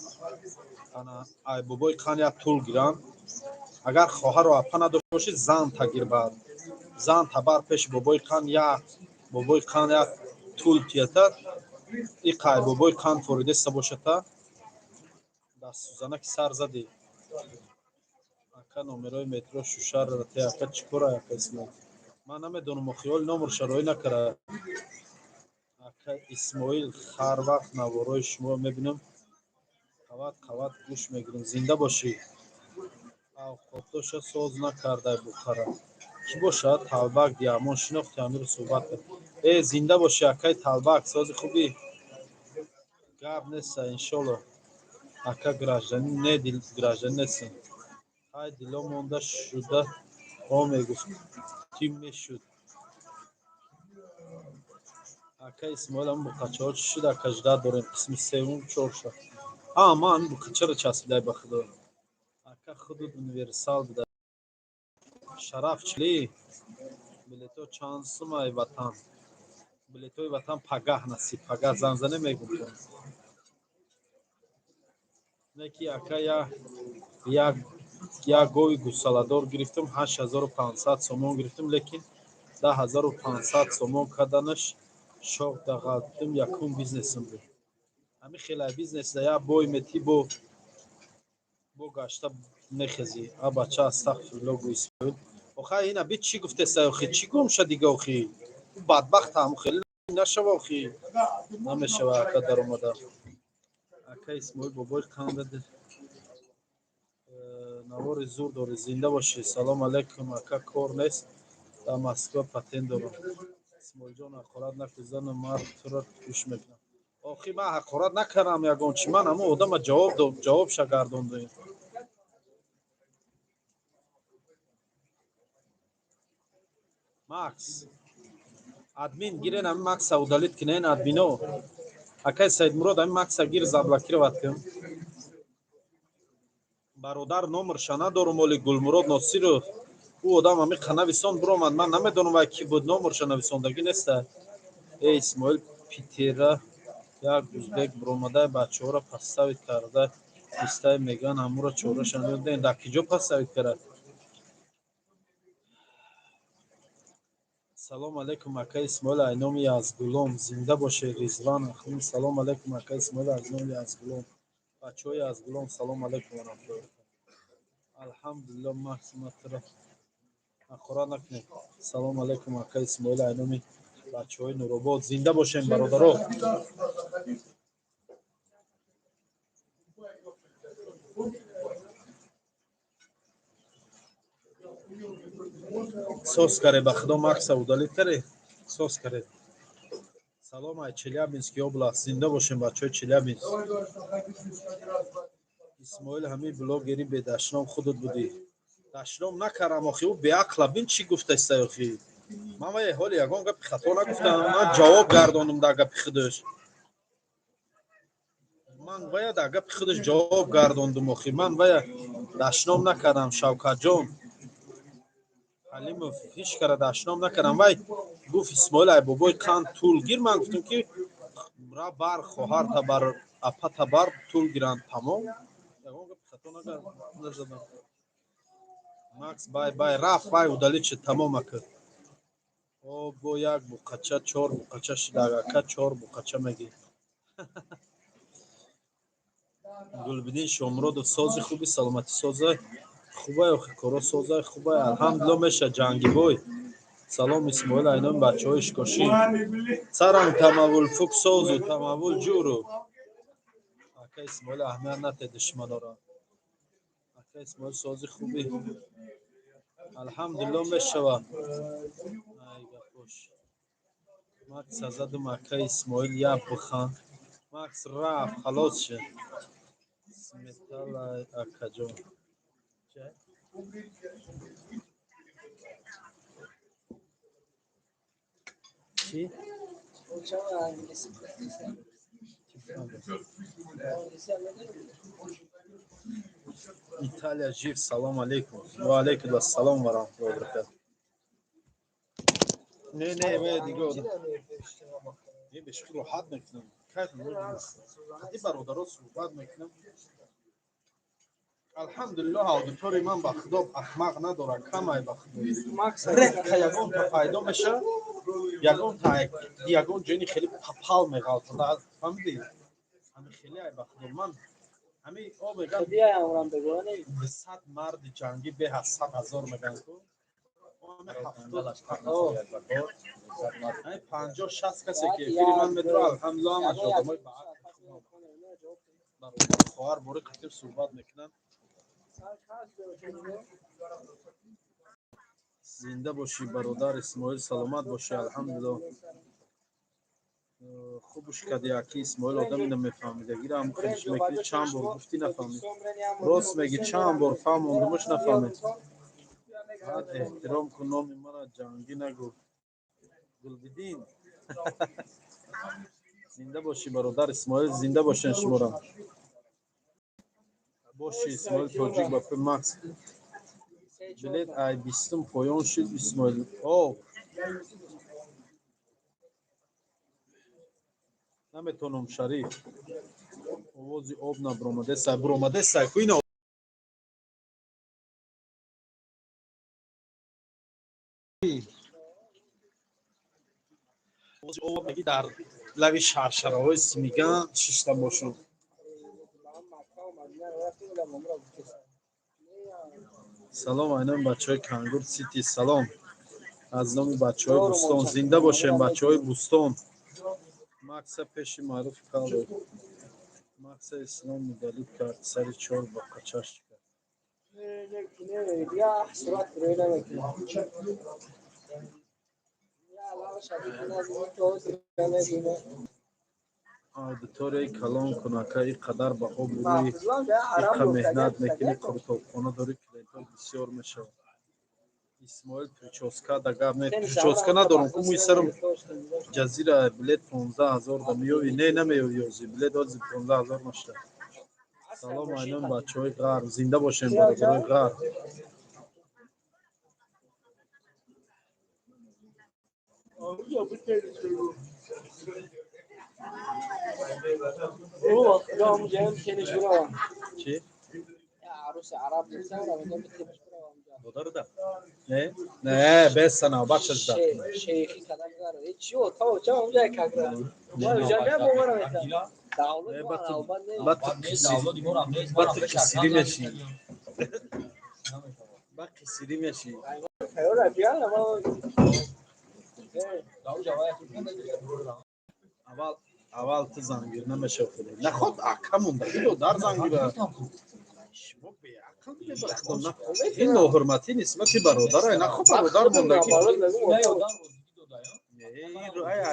Ана ай бобои қанд як тул гиранд. Агар хоҳару апа надошта бошӣ, зан тагир, баъд зан табар пеши бобои қанд, як бобои қанд як тул тията. Иқай бобои қанд форидеста бошата. Дар сӯзанаки сар задӣ. Ака, номерои метро Шушарра те. Ака, чӣ кора, ака Исмоил? Ман намедонам, охиёл номерша роӣ накара. Ака Исмоил, ҳар вақт наворои шуморо мебинам, қават қават гӯш мегирам. Зинда бошӣ. Авқотдоша соз накардай, бухара. Кӣ бошад? Талбак диамон шинохти, амиру суҳбат кард. Э, зинда бошӣ, акаи Талбак, сози, хубӣ? Гап неста, иншолло. Ака, гражданин не, гражданин нестем. Ҳай, дило монда шуда, о мегуфт. Қутӣ мешуд. Ака Исмоил, ам буқачаҳо чӣ шуд? Ака, жда дорем қисми севум чорша. А ман ами буқачаро часпидай, ба худо. Ака, худут универсал буда. Шараф чили билето чанд сумай ватан? Билетои ватан пагаҳ насиб, пагаҳ занзане мегум. Не ки ака, як гови гусаладор гирифтам, 8500 сомон гирифтам, лекин 10 500 сомон каданаш шоқ дағалтим. Якум бизнесим буд. Ҳами хелай бизнес да як бой метӣ, бо гашта мехезӣ. А бача, астағфирулло, гу Исмоил. Охай, ина би чӣ гуфтеса? Охи, чӣ гум ша дига? Охи, бадбахт ҳам хеле нашава. Охи, намешава, ака, даромада. Ака Исмоил, бобои қанда навори зур дорӣ, зинда бошӣ. Салом алейкум, ака, кор нест, дар Москва патент дорам. Исмоилҷон, ҳақорат накун, зану мард туро гӯш мекунам. Охи, ман ҳақорат накардам ягон чи, ман ҳамон одама ҷавоб ҷавобша гардондем. Макс, админ гирен, ҳами Макса удалить кинен, админо. Акай Саидмурод, ҳами Макса гир, заблокировать кун. Бародар, номерша надорум. Оли Гулмурод Носиров, ӯ одам ҳами қанависон биромад, ман намедонам вай ки буд, номерша нависондагӣ неста. Э, Исмоил, Питера як узбек биромада, бачаҳоро подставить карда истай, мегӯянд ҳамуро чораша надем. Дар киҷо подставить кард? Салом алейкум, ака Исмоил, айноми Язгулом. Зинда бошед, Ризван Ахмин. Салом алейкум, ака Исмоил, аз номи Язгулом. Бачаҳои Язгулом, салом алейкум ва раҳматуллоҳи. Алҳамдулилло. Маҳсиматро ҳақорат накунед. Салом алейкум, ака Исмоил, айноми бачаҳои Нуробод. Зинда бошем, бародаро. Заходи. Сос каре, ба худо, Макса удалить каре, сос каре. Салом ай Челябинский область. Зинда бошем, бачаҳои Челябинск. Давай, давай, заходи, раз, два. Исмоил, ҳамин блогери бедашном худут будӣ? Дашном накардам, охи, ӯ беақла. Бин, чӣ гуфтаиста, охи. Ман вай ҳоли ягон гапи хато нагуфтам, ман ҷавоб гардондум дар гапи худаш. Ман вая дар гапи худаш ҷавоб гардондум, охи, ман вая дашном накардам. Шавкатҷон Ҳалимов, ҳеҷ кара дашном накардам. Вай гуфт: «Исмоил, ай бобои қанд тул гир». Ман гуфтам, ки ра бар хоҳарта, бар апата бар тул гиранд, тамом. Ягон гапи хато назадам. Макс, бай бай, рафт, вай удалить шуд, тамом, ака. О, бо як буқача чор буқача шуда, ака, чор буқача мегӣ. Гулбидин Шомуродов, сози, хуби, саломатӣ, соза, хубай, охи, коро созай, хубай, алҳамдулилло, меша. Ҷангибой, салом, Исмоил, айноми бачаҳои Ишкошӣ. Сарам тамавул фук созу тамавул ҷуру. Ака Исмоил, аҳамият нате душманора. Ака Исмоил, сози, хуби, алҳамдулилло, мешава. Ай гапош, Макса задум. Ака Исмоил, як бихан. Макс рафт, халос шуд. Сметала, акаҷон. Ча? Чӣ? Чӣ фаҳмидам? Италия жив. Салом алейкум. Ва алейкум ассалом ва раҳматуллоҳи ва баракатуh. Не, не, ве дига одам. Не, бешухи роҳат мекунам. Кайф қади бародаро суҳбат мекунам. Алҳамдулиллоҳ, аудиторияи ман, ба худо, ахмақ надорад, камай, ба худо. Редко ягонта пайдо мешавад, ягонта ягон ҷони хеле папал меғалтад, фаҳмидӣ? Ҳами хеле ай, ба худо, ман ҳами о мегам, 100 марди ҷангӣ беҳ аз 100 000 меган ку. Ҳами 50-60 касе ки эфири ман медора, алҳамдулиллоҳ, ҳамаш одамои ба ақли хуб, бародар, хоҳар бори қатиб суҳбат мекунанд. Зинда бошӣ, бародар Исмоил, саломат бошӣ, алҳамдулиллоҳ. Хубуш кади, аки Исмоил, одами намефаҳмидагиро ҳам хелиш мекунӣ. Чанд бор гуфтӣ, нафаҳмид. Рост мегӣ, чанд бор фаҳмондумаш, нафаҳмид. Баъд эҳтиром кун, номи мара ҷангӣ нагӯ. Гулбиддин, зинда бошӣ, бародар Исмоил, зинда бошен шуморо. Боши, Исмоил Тоҷик ба пи Макс. Билет ай 20-ум поён шуд, Исмоил. О, наметонам, Шариф. Овози об набуромадесай, буромадесай ку ина. Овози об меги дар лави шаршараҳои Симиган шишта бошам. Салом, айноми бачаҳои Кангур Сити, салом. Аз номи бачаҳои Бӯстон, зинда бошем, бачаҳои Бӯстон. Макса пеши маъруф калдо. Макса Ислом удалить кард, сари чор ба қачаш кард. Не, сурат рӯй намекунад. Аудиторияи калон кун, ака, ин қадар ба обрӯи иқа меҳнат мекунӣ, қуртобхона дорӣ, клиентҳо бисёр мешавад. Исмоил, прическа да гап не, прическа надорам ку, мӯи сарам ҷазира. Билет 15 000 да меёвӣ? Не, намеёвӣ ёзи, билет ҳози 15 000 нашуда. Салом, айноми бачаҳои Ғарб, зинда бошем, бародарои Ғарб. Чӣ? Додарда? Не? Не, беса навбат шуда. Не, ба ту қисирӣ мешӣ. Ба қисирӣ мешӣ. Аввал аввал ту зангир намешав худо. Наход ака монда, дар зангира. Шумо беақл будед. Ин ноҳурматӣ нисбати бародарай, нахо бародар мондагӣ.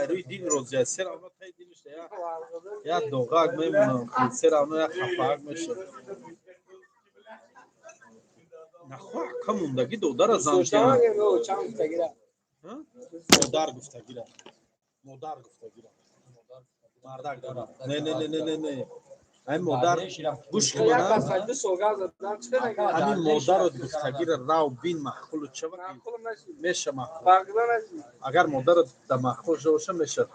Рӯи дил розия, се равно таи дилиш як доғак мемонам, се равно як хафаак мешавад. Нахо ака мондагӣ додара зан, модар гуфтагира, модар гуфтагира, мардак дорам. Не, не, не, не, не, не, ай модар, гӯш кун, ҳамин модарро гуфтагира рав бин, маъқулу чава меша маъқул. Агар модарро да маъқул шавоша, меша.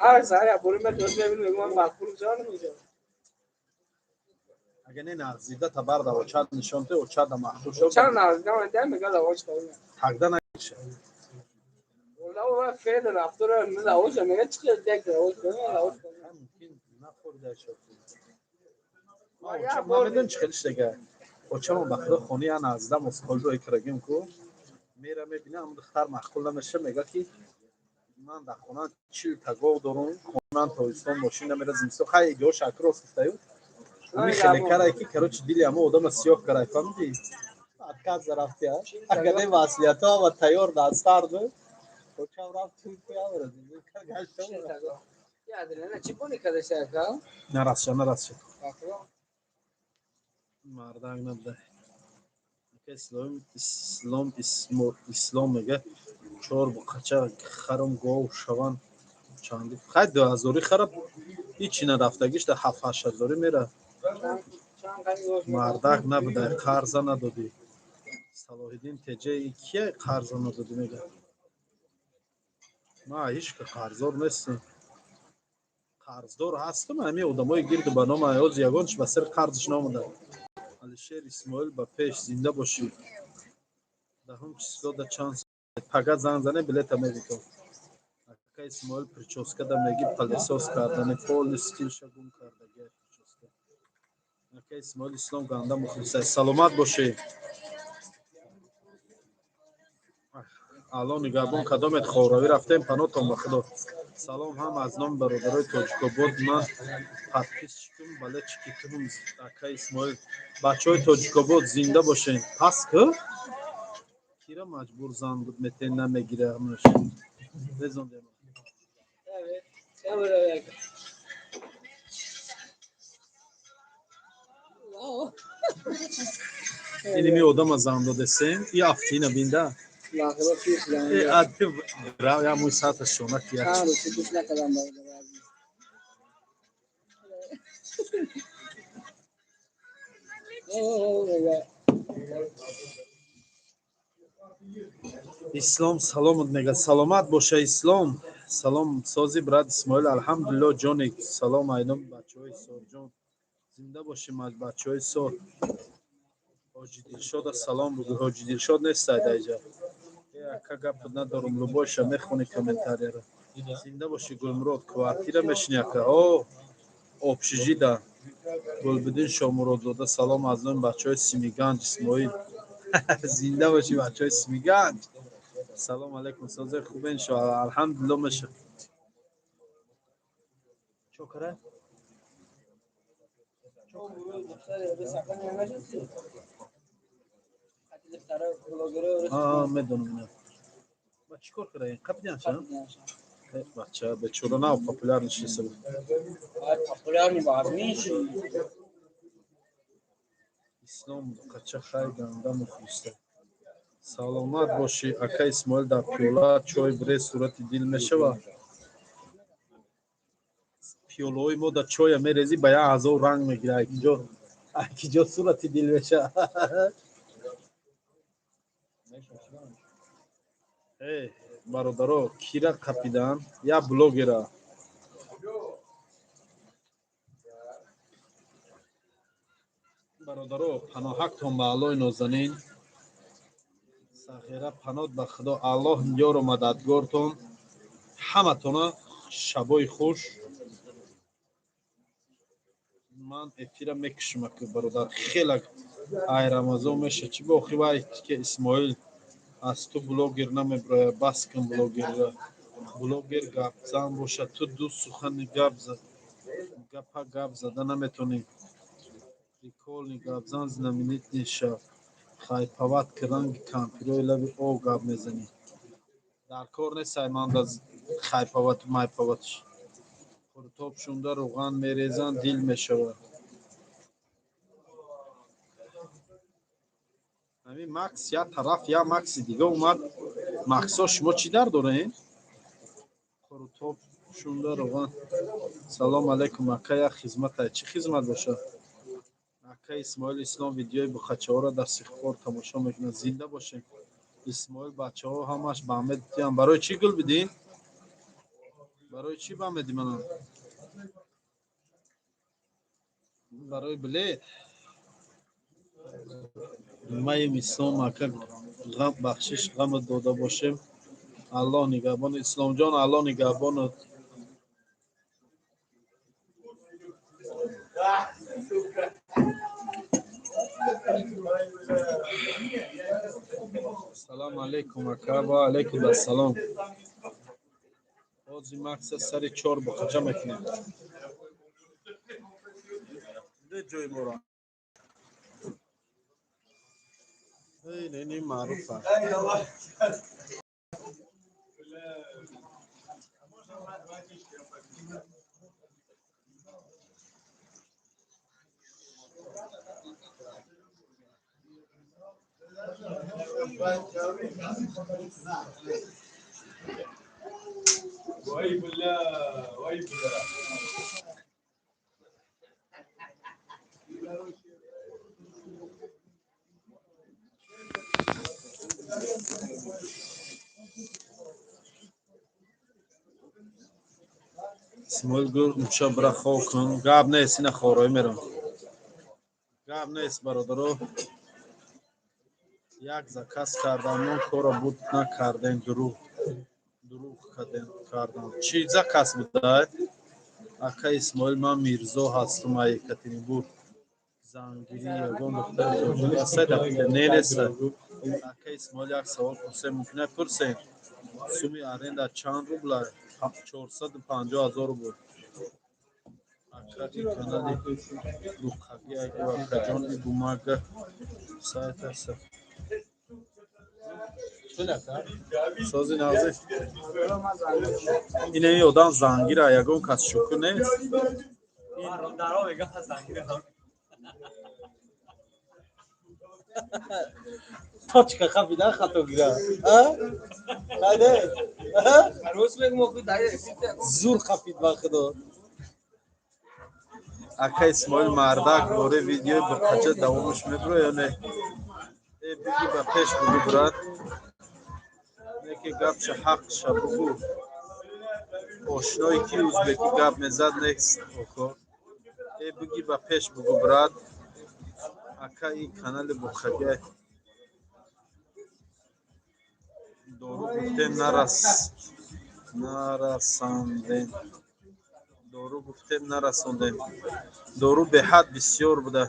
Агар не нағзида табар да очад нишон те, очад да маъқул шав, тагда накиша. Мумкин нахӯрда шав. Ман медонам чӣ хелиш дега. Очама ба худо хони я назда мосқол рӯй кардагим ку. Мера мебина, ам духтар маъқул намеша, мега ки ман дар хона 40 та гов дорум, хонан тобистон мошин намера, зимистон хай идео шакрос гуфтаю. Ами хеле карай ки, короче, дили ама одама сиёҳ карай, фаҳмидӣ? Отказ рафти, а? Агар не маслиҳатҳо ама тайёр дастар буд. Очам рафт туй куямра. Нарасша, нарасша. Мардак набуда. Ислом, Ислом, Ислом мега чор буқача харам, гов шаван чанди. Хай 2000-и хараб ҳичи нарафтагиш да ҳафт ҳашт ҳазорӣ мера. Мардак набуда, қарза надодӣ. Салоҳиддин Теҷаи кия қарза надодӣ мега. Ман ҳеҷ ка қарздор нестам. Қарздор ҳастам, ҳамин одамои гирду ба номи ҳози ягон чи ба сари қарзиш наомада. Алишер Исмоил ба пеш, зинда бошӣ. Даҳум число да чанд пага занг зане, билета мегитон. Ака Исмоил, прическа да меги пылесос кардани, полный стилша гум кардаги прическа. Ака Исмоил, Ислом ганда мухлиса. Саломат бошӣ. Алло нигаҳбон, кадомет хоравӣ рафтем, панотон ба худо. Салом ҳам аз номи бародарои Тоҷикобод, ман подписчикум балечики тум, ака Исмоил. Бачаҳои Тоҷикобод, зинда бошен. Пас ку кира маҷбур зан метен, намегира ҳамаш. Резондем. Иними одама зан додесем, и афтина бинда. Я мӯи сарта шона ки як Ислом саломат мега. Саломат боша, Ислом. Салом, сози, брат Исмоил? Алҳамдулилло, ҷони. Салом айном бачаҳои Сорҷон. Зинда бошем аз бачаҳои Сор. Ҳоҷи Дилшода салом бугӯ. Ҳоҷи Дилшод нестай даиҷа. Э, ака, гап надорум, любойша мехони комментарияро. Зинда бошӣ, Гулмурод. Квартира мешини, ака? О, общежитие. Гулбиддин Шомуродзода, салом аз номи бачаҳои Симиганҷ. Исмоил, зинда бошӣ, бачаҳои Симиганҷ. Салом алейкум, созе, хубе, иншоалло? Алҳамдулилло, меша. Чокара? Медонам. Ба чӣ кор кара? Қапиданша? Бача бечора нав популярный шиса. Популярный базмиш. Ислом қача хай ганда мухлиста. Саломат бошӣ, ака Исмоил. Дар пиёла чой бре сурати дил мешавад? Пиёлаҳои мо дар чоя мерезӣ, ба як ҳазор ранг мегирад. Акиҷо, акиҷо сурати дил мешавад? Э, бародаро, кира қапидан? Як блогера. Бародаро, паноҳактон ба Аллоҳи нозанин. Сағира, панот ба Худо. Аллоҳ ёру мададгортон. Ҳаматона шабои хуш. Ман эфира мекушам, ака, бародар. Хела ай Рамазон меша. Чӣ бохи вай ки Исмоил, аз ту блогер намеброяд. Бас кун блогерра. Блогер гапзан бошад, ту ду сухани гап гапа гап зада наметонӣ. Прикольный гапзан, знаменитый шав. Хайповать ки, ранги кампирои лаби о гап мезанӣ. Дар кор нест ай манда хайповать майповать. Қуртоб шунда рӯған мерезанд, дил мешавад. Ҳамин Макс як тараф, як Макси дига омад. Максо, шумо чӣ дар дорем? Қуртоб шунда рӯған. Салом алейкум, ака, як хизмат. Чӣ хизмат бошад, ака Исмоил? Ислом видеои бухачаҳоро дар сихпор тамошо мекунад. Зинда бошем, Исмоил. Бачаҳо ҳамаш ба медиҳам. Барои чӣ, гул бидин? Барои чӣ ба меди манам? Барои билет маем. Ислом ака, ғам бахшиш, ғамат дода бошем. Аллоҳ нигаҳбон, Исломҷон, Аллоҳ нигаҳбонат. Салому алейкум, ака. Ва алейкум ассалом. Ҳози Макса сари чор буқача мекунем. Ҷои моро ини маъруфа. Voy بالله, voy بالله. Исмоил, гур имшаб бира хоб кун. Гап нест, ина хороӣ мерам. Гап нест, бародаро. Як заказ кардам, мо корро буд накардем, дурӯғ дурӯғ кардам. Чӣ заказ будай, ака Исмоил? Ман Мирзо ҳастум а Екатеринбург. Зангирӣ ягон духтари тоҷик ҳастай? Не, нест. Ака Исмоил, як савол пурсем мумкин? Пурсем. Суми аренда чанд рубла? 450 000 рубл. Ака, и канали луқаги айгу, акаҷон, и бумага сайт аста. Сози, нағзи? Ин одам зангира, ягон кас шӯхӣ нест. Бародаро мегӯяд зангира. Точка қапида хато гира. Хайде. Зур қапид ба худо. Ака Исмоил мардак боре видеои буқача давомаш мебуро ё не? Э биги ба пеш бугу брат. Неки гапша ҳақша бугу. Ошное ки узбекӣ гап мезад нест око. Э биги ба пеш бугу брат. Ака ин канали буқагай. Дору гуфтем нарасандем. Дору гуфтем нарасондем. Дору беҳад бисёр буда.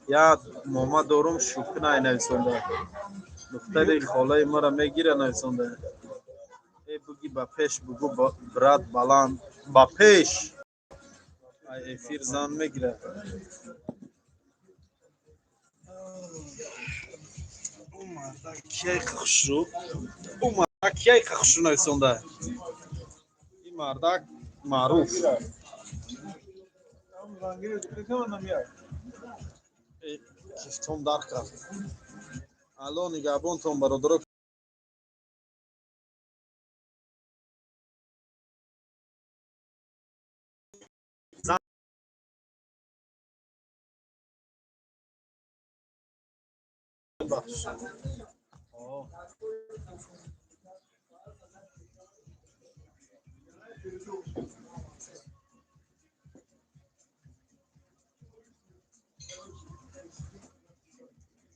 Як мома дорум шукнай нависонда. Духтари холаи мара мегира нависонда. Э буги ба пеш бугу брат баланд ба пеш. Ай эфир зан мегира. Ӯ мардак кияй хушрӯ? Ӯ мардак кияй хушрӯ нависонда? Ин мардак маъруф. Кифтом дар кард. Алло нигаҳбонтон бародаро.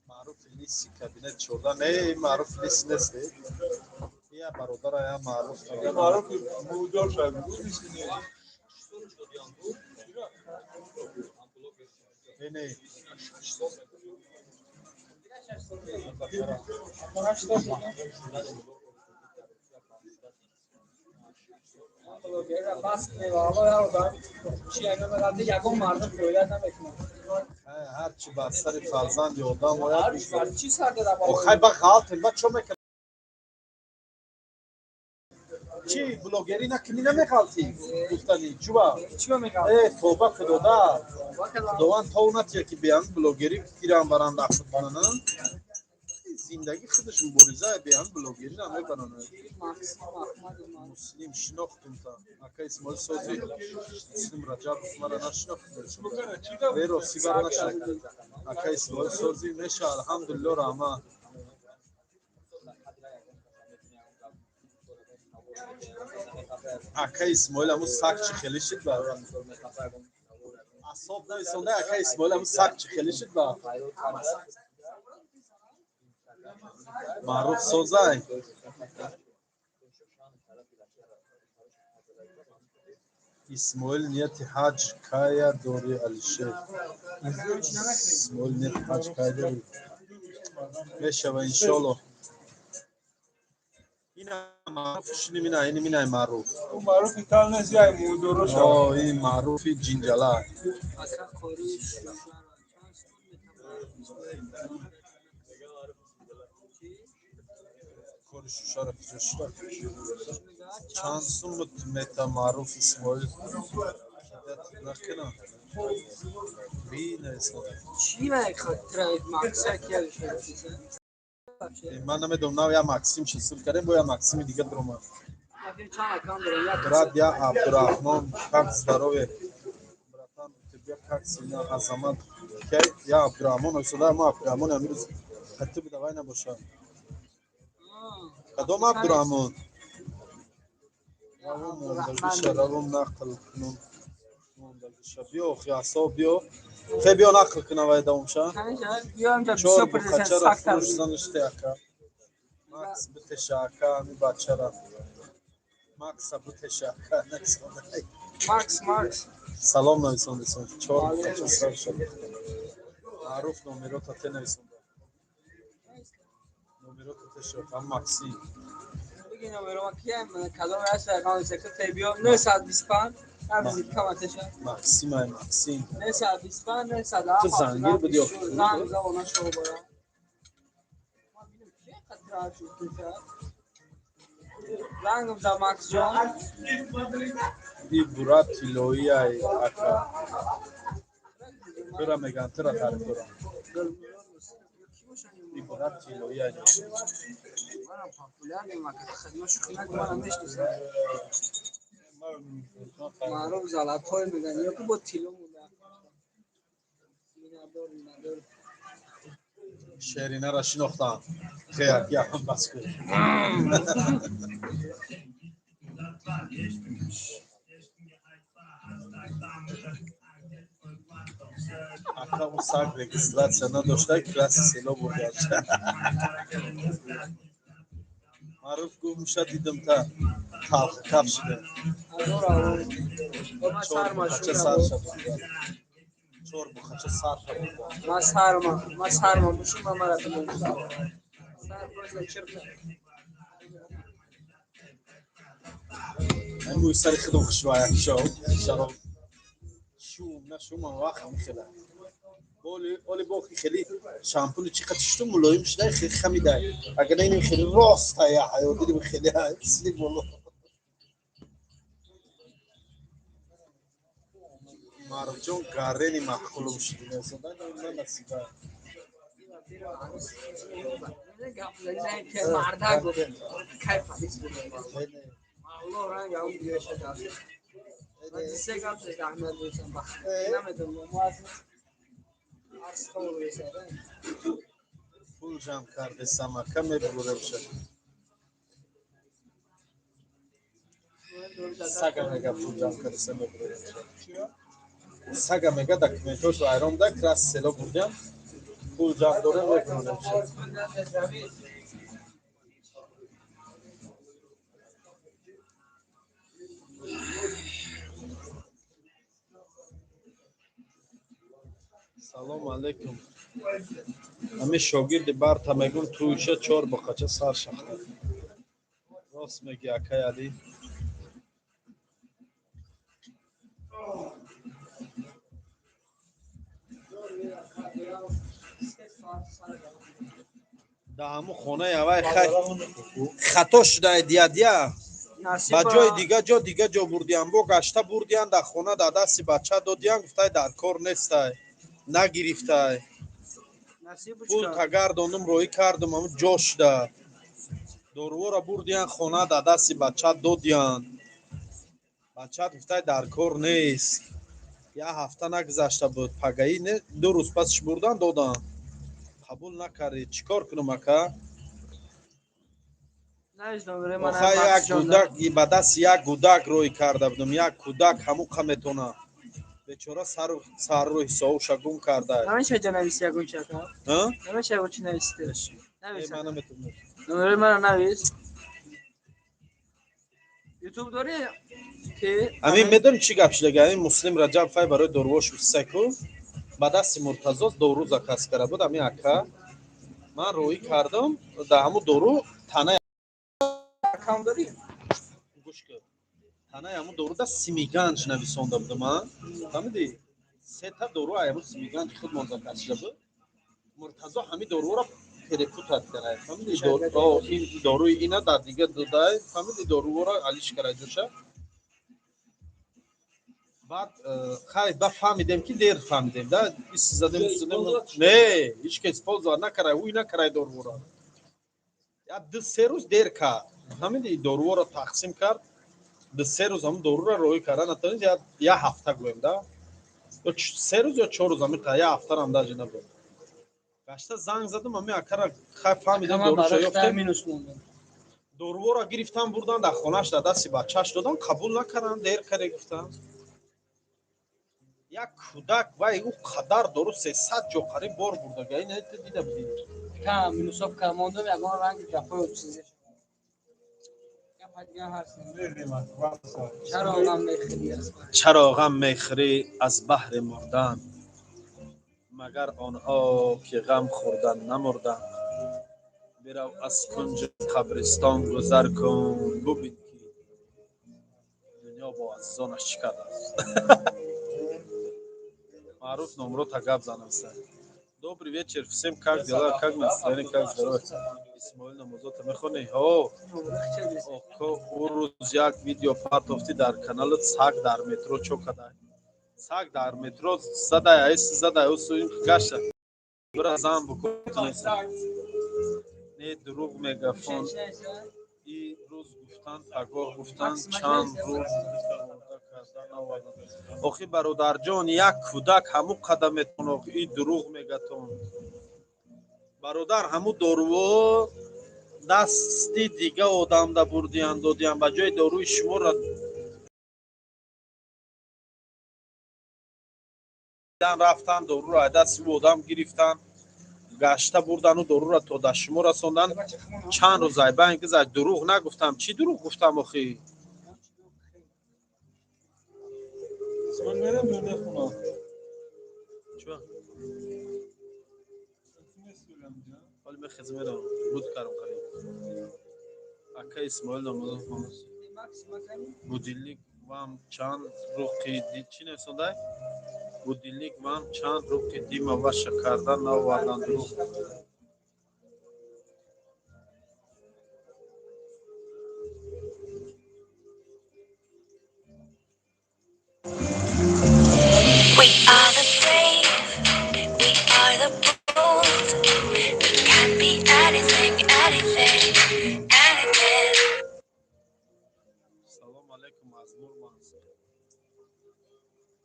Маъруф лиси кабинет 14 не, маъруф лис нест. Я бародара я маъруф. Маъруф мудор шуд. Не, не. Ҳарчи бар сари фарзанди одам ояд. Охай ба ғалтем, ба чо мекунам? Чи блогерӣ накунӣ намеғалтӣ? Гуфтанӣ чуба? Э тоба худода. Худованд тов натия ки беҳам блогерӣ гирам баранд ақд кунанд. Зиндагӣ худаш мубориза беҳам блогерӣ намебаранд. Муслим шинохтум та. Ака Исмоил сози Муслим Раҷабов мара нашинохтум. Веро сигар нашинохтум. Ака Исмоил сози меша алҳамдулилло раҳма. Ака Исмоил аму сак чӣ хеле шид ба? Асоб нависонда ака Исмоил аму сак чӣ хеле шид ба? Маъруф созай. Исмоил нияти ҳаҷ кая дори Алишер? Исмоил нияти ҳаҷ кая дори? Мешава иншолло. Ина маъруф шини мина, ини минай маъруф. Ӯ маъруфи тал нест, яй мудоро шава. О, ин маъруфи ҷинҷала. Кори шушара куҷо шуда? Чанд сум мета маъруф Исмоил кидат накунам? Бинависонда. Ман намедонам, нав я Максим шисул кардем, бо я Максими дига дуромад. Брат, я Абдурахмон, как здоровье? Братан, у тебя как сильно Азамат? Я Абдурахмон, сюда ма Абдурахмон амирӯз хатти буда вай набошад. Кадом Абдурахмон? Равом мондагиша, равом нақл кунум. Мондагиша. Биё, охи асоб биё. Хе биё нақл кунам вай давомша. Чор буқачара фурӯш заниште ака. Макс битеша ака, ами бачара. Макса битеша ака, нависонда. Макс, Макс. Салом нависондисон. Чор буқача сар шад. Маъруф номерота те нависонда. Номерота те шад. Ам Максим. Бигин номерома киям, кадом аст, рақами секр тебиё 925 Максим ай Максим. 925 907. Ту зангир буди ё? Занг зад она шо бара. Зангам за Макс ҷон. И бура тиллоӣ ай ака. Тура меган, тура таъриф дорам. Ибрат тиллоӣ аҷаб. Манам популярный мака, хидмат шӯхӣ накун, манам мешносам. Маъруф золотой меган, ё ки бо тилло муда. Минадор, минадор. Шеринара шинохтам. Хеяк яхам бас кун. Ака, ӯ саг регистрация надошта, класси село бурдаш. Маъруф гуфт, муша дидам, та талхи каф шуда. Азор авом. Ма Чор сар бухача машҳур сар або. шабурда. Чор бухача сар шабурда. Ма сарма, ма сарма, бушум ма мара тумон. Сар просто чирка. Ман мӯи сари худам хушро якшо. Шароб. Шум нашум ман вақт мехела. Оли оли бо хеле шампуни чӣ қадр шуштум, мулоим шуда, хеле хамида. Агар не, хеле рост я ҳаё дидим, хеле сли боло. Маъруфҷон гаррени маъқулум шудина. Ман насиба. Мардак буд. Кайф ҳадис буд. Аллоҳ ранг ам дига шуда. Се гап зад Аҳмад бошам бахт. Намедонам, мо аз арстон ресада. Пул ҷамъ карде самака мебуревша. Сага мега, пул ҷамъ карде са мебуревша. Сага мега, документош вайрон да крас село бурдям. Пул ҷамъ дорем, мебуревша. Салом алейкум. Ҳамин шогирди барта мегум, туиша чор боқача сар шахта. Рост меги, акай Али. Да ҳамун хонаи авай хай хато шудай, дия-дия. Ба ҷои дига ҷо, дига ҷо бурдиям, бо гашта бурдиям, дар хона дар дасти бача додиям, гуфтай, дар кор нестай, нагирифтай. Пул тагардондум, роҳӣ кардум, ҳамун ҷо шуда. Дорувора бурдиян хона, дар дасти бача додиян. Бачат гуфтай, дар кор нест. Як ҳафта нагузашта буд, пагаӣ не, 2 рӯз пасш бурдан додан. Қабул накардӣ. Чӣ кор кунам, ака? Охай, як гудак ба дасти як гудак рӯй карда будам. Як кӯдак ҳамуқа метона. Бечора сару сарру ҳисобуша гум карда. Намеша ҷа нависи ягон чака? А? Намеша ягон чи нависите? Навис. Ман наметонам. Номери мара навис. Ютуб дорӣ? Ки? Ҳамин медонӣ чӣ гап шуда? Ҳамин Муслим Раҷаб фай барои дорувош бисеку ба дасти Муртазо дору заказ карда буд ҳамин ака. Ман роҳӣ кардам, дар ҳамун дору танаи Аккаунт дорӣ? Гӯш кун. Танаи ҳамун доруда Симиганҷ нависонда будам, а? Фаҳмидӣ? Сета дору ай ҳамун Симиганҷ худмон заказ шуда буд. Муртазо ҳамин доруро перепутать карда. Фаҳмидӣ? Ин доруи ина дар дига додай, фаҳмидӣ, доруро алиш карда ҷоша. Баъд хай ба фаҳмидем, ки дер фаҳмидем, да, ис задем, задем. Не, ҳеҷ ка использовать накарда, ӯй накарда доруро. Я 2-3 рӯз дер кард. Фаҳмидӣ, доруро тақсим кард. 2-3 рӯз ҳамун доруро роҳӣ карда натавонист, як ҳафта гӯем, да? Ё 3 рӯз ё 4 рӯз, ҳамин як ҳафтарам даже набуд. Гашта занг задам ҳамин акара, хай фаҳмидам, доруша ёфтем. Минус мондам. Доруворо гирифтан, бурдан, дар хонааш дар дасти бачааш додам, қабул накардам, дер карде гуфтам. Як кӯдак вай ӯ қадар дору 300 ҷо қариб бор бурдага, ин дида будӣ. Ка минусов ка мондам, ягон ранги гапҳои чизе. Гапа дигар ҳаст. Чаро ғам мехӯрӣ аз ман? Чаро ғам мехӯрӣ аз баҳри мурдан, магар онҳо ки ғам хӯрдан намурданд? Бирав, аз кунҷи қабристон гузар кун, бубин, ки дунё бо азизонаш чӣ кардааст. Маъруф, номрота гап занамса. Добрый вечер всем, как дела, как настроение, как здоровье? Исмоил, намозота мехонӣ? Ҳо. Око, ӯ рӯз як видео партофтӣ дар каналат, саг дар метро чо кадай? Саг дар метро задай, айс задай, усу ин гашта. Бира зан букун. Не, дурӯғ мегафон. И рӯз гуфтан, пагоҳ гуфтан, чанд рӯз оварда карда наовардан. Охи, бародарҷон, як кӯдак ҳамун қадам метавон. И дурӯғ мегатон, бародар. Ҳамун доруҳо дасти дига одамда бурдиян, додиян, ба ҷои доруи шуморо рафтан, доруро аз дасти ӯ одам гирифтан, гашта бурдану доруро то дар шумо расондан. Чанд рӯз айбайн гузашт. Дурӯғ нагуфтам. Чӣ дурӯғ гуфтам, охи? Ман мерам хона. Чӣ? Ҳоли мехезм, мерам, буд карам қариб. Ака Исмоил Намозов, будильник вам чанд руқи чӣ нависондай? Будильник вам чанд руқи дима ваша карда наовардан, дурӯғ. We are the brave, we are the bold. We can be anything, anything, anything. Салом алейкум аз Мурманск.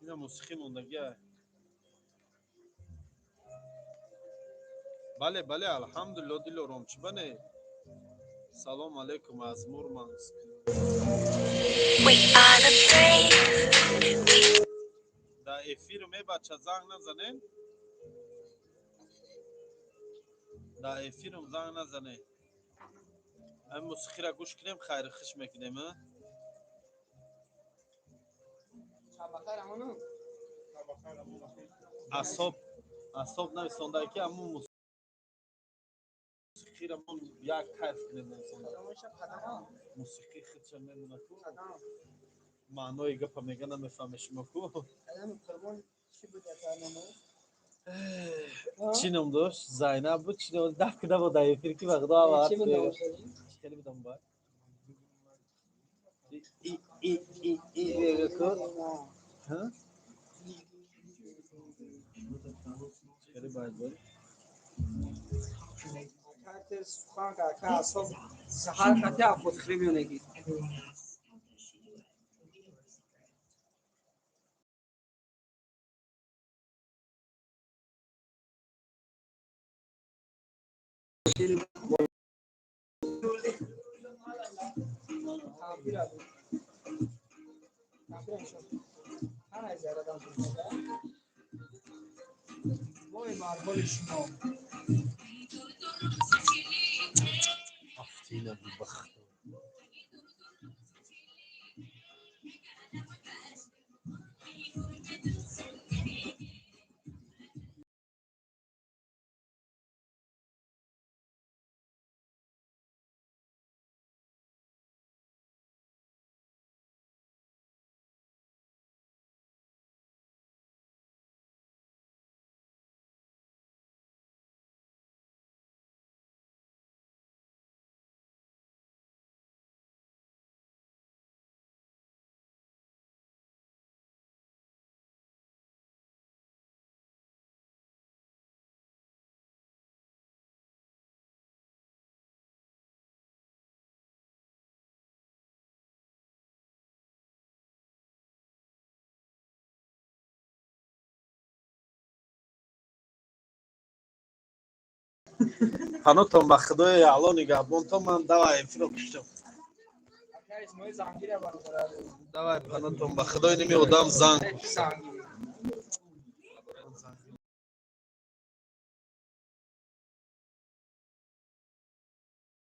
Ина мусиқӣ мондагия. Бале, бале, алҳамдулилло, Дилором, чӣ бане? Салом алейкум аз Мурманск. We are the brave, we Дар эфир мебача занг назанем, дар эфирм занг назанем. Ҳамин мусиқиро гӯш кунем, хайри хиш мекунем, а? Шабахайр, амону. Асоб нависонда, ки ҳамун мусиқиро мо як кайф кунем, нависонда. Мусиқӣ худша мемона ку, маънои гапа мега, намефаҳме шумо ку. Чӣ ном дошт? Зайнаб буд, чӣ ном даф кида бо дар эфир, ки ба худо хеле будам ба и и и и мега ку. Хеле байд буд. Сухан ка асоб саҳар хати афотхӯрӣ меонегӣ. Вой бар ҳоли шумо. Афтина бибахт. Панотон ба худои аъло нигаҳбонтон. Ман давай эфиро куштам. Давай, панотон ба худои, ними одам занг.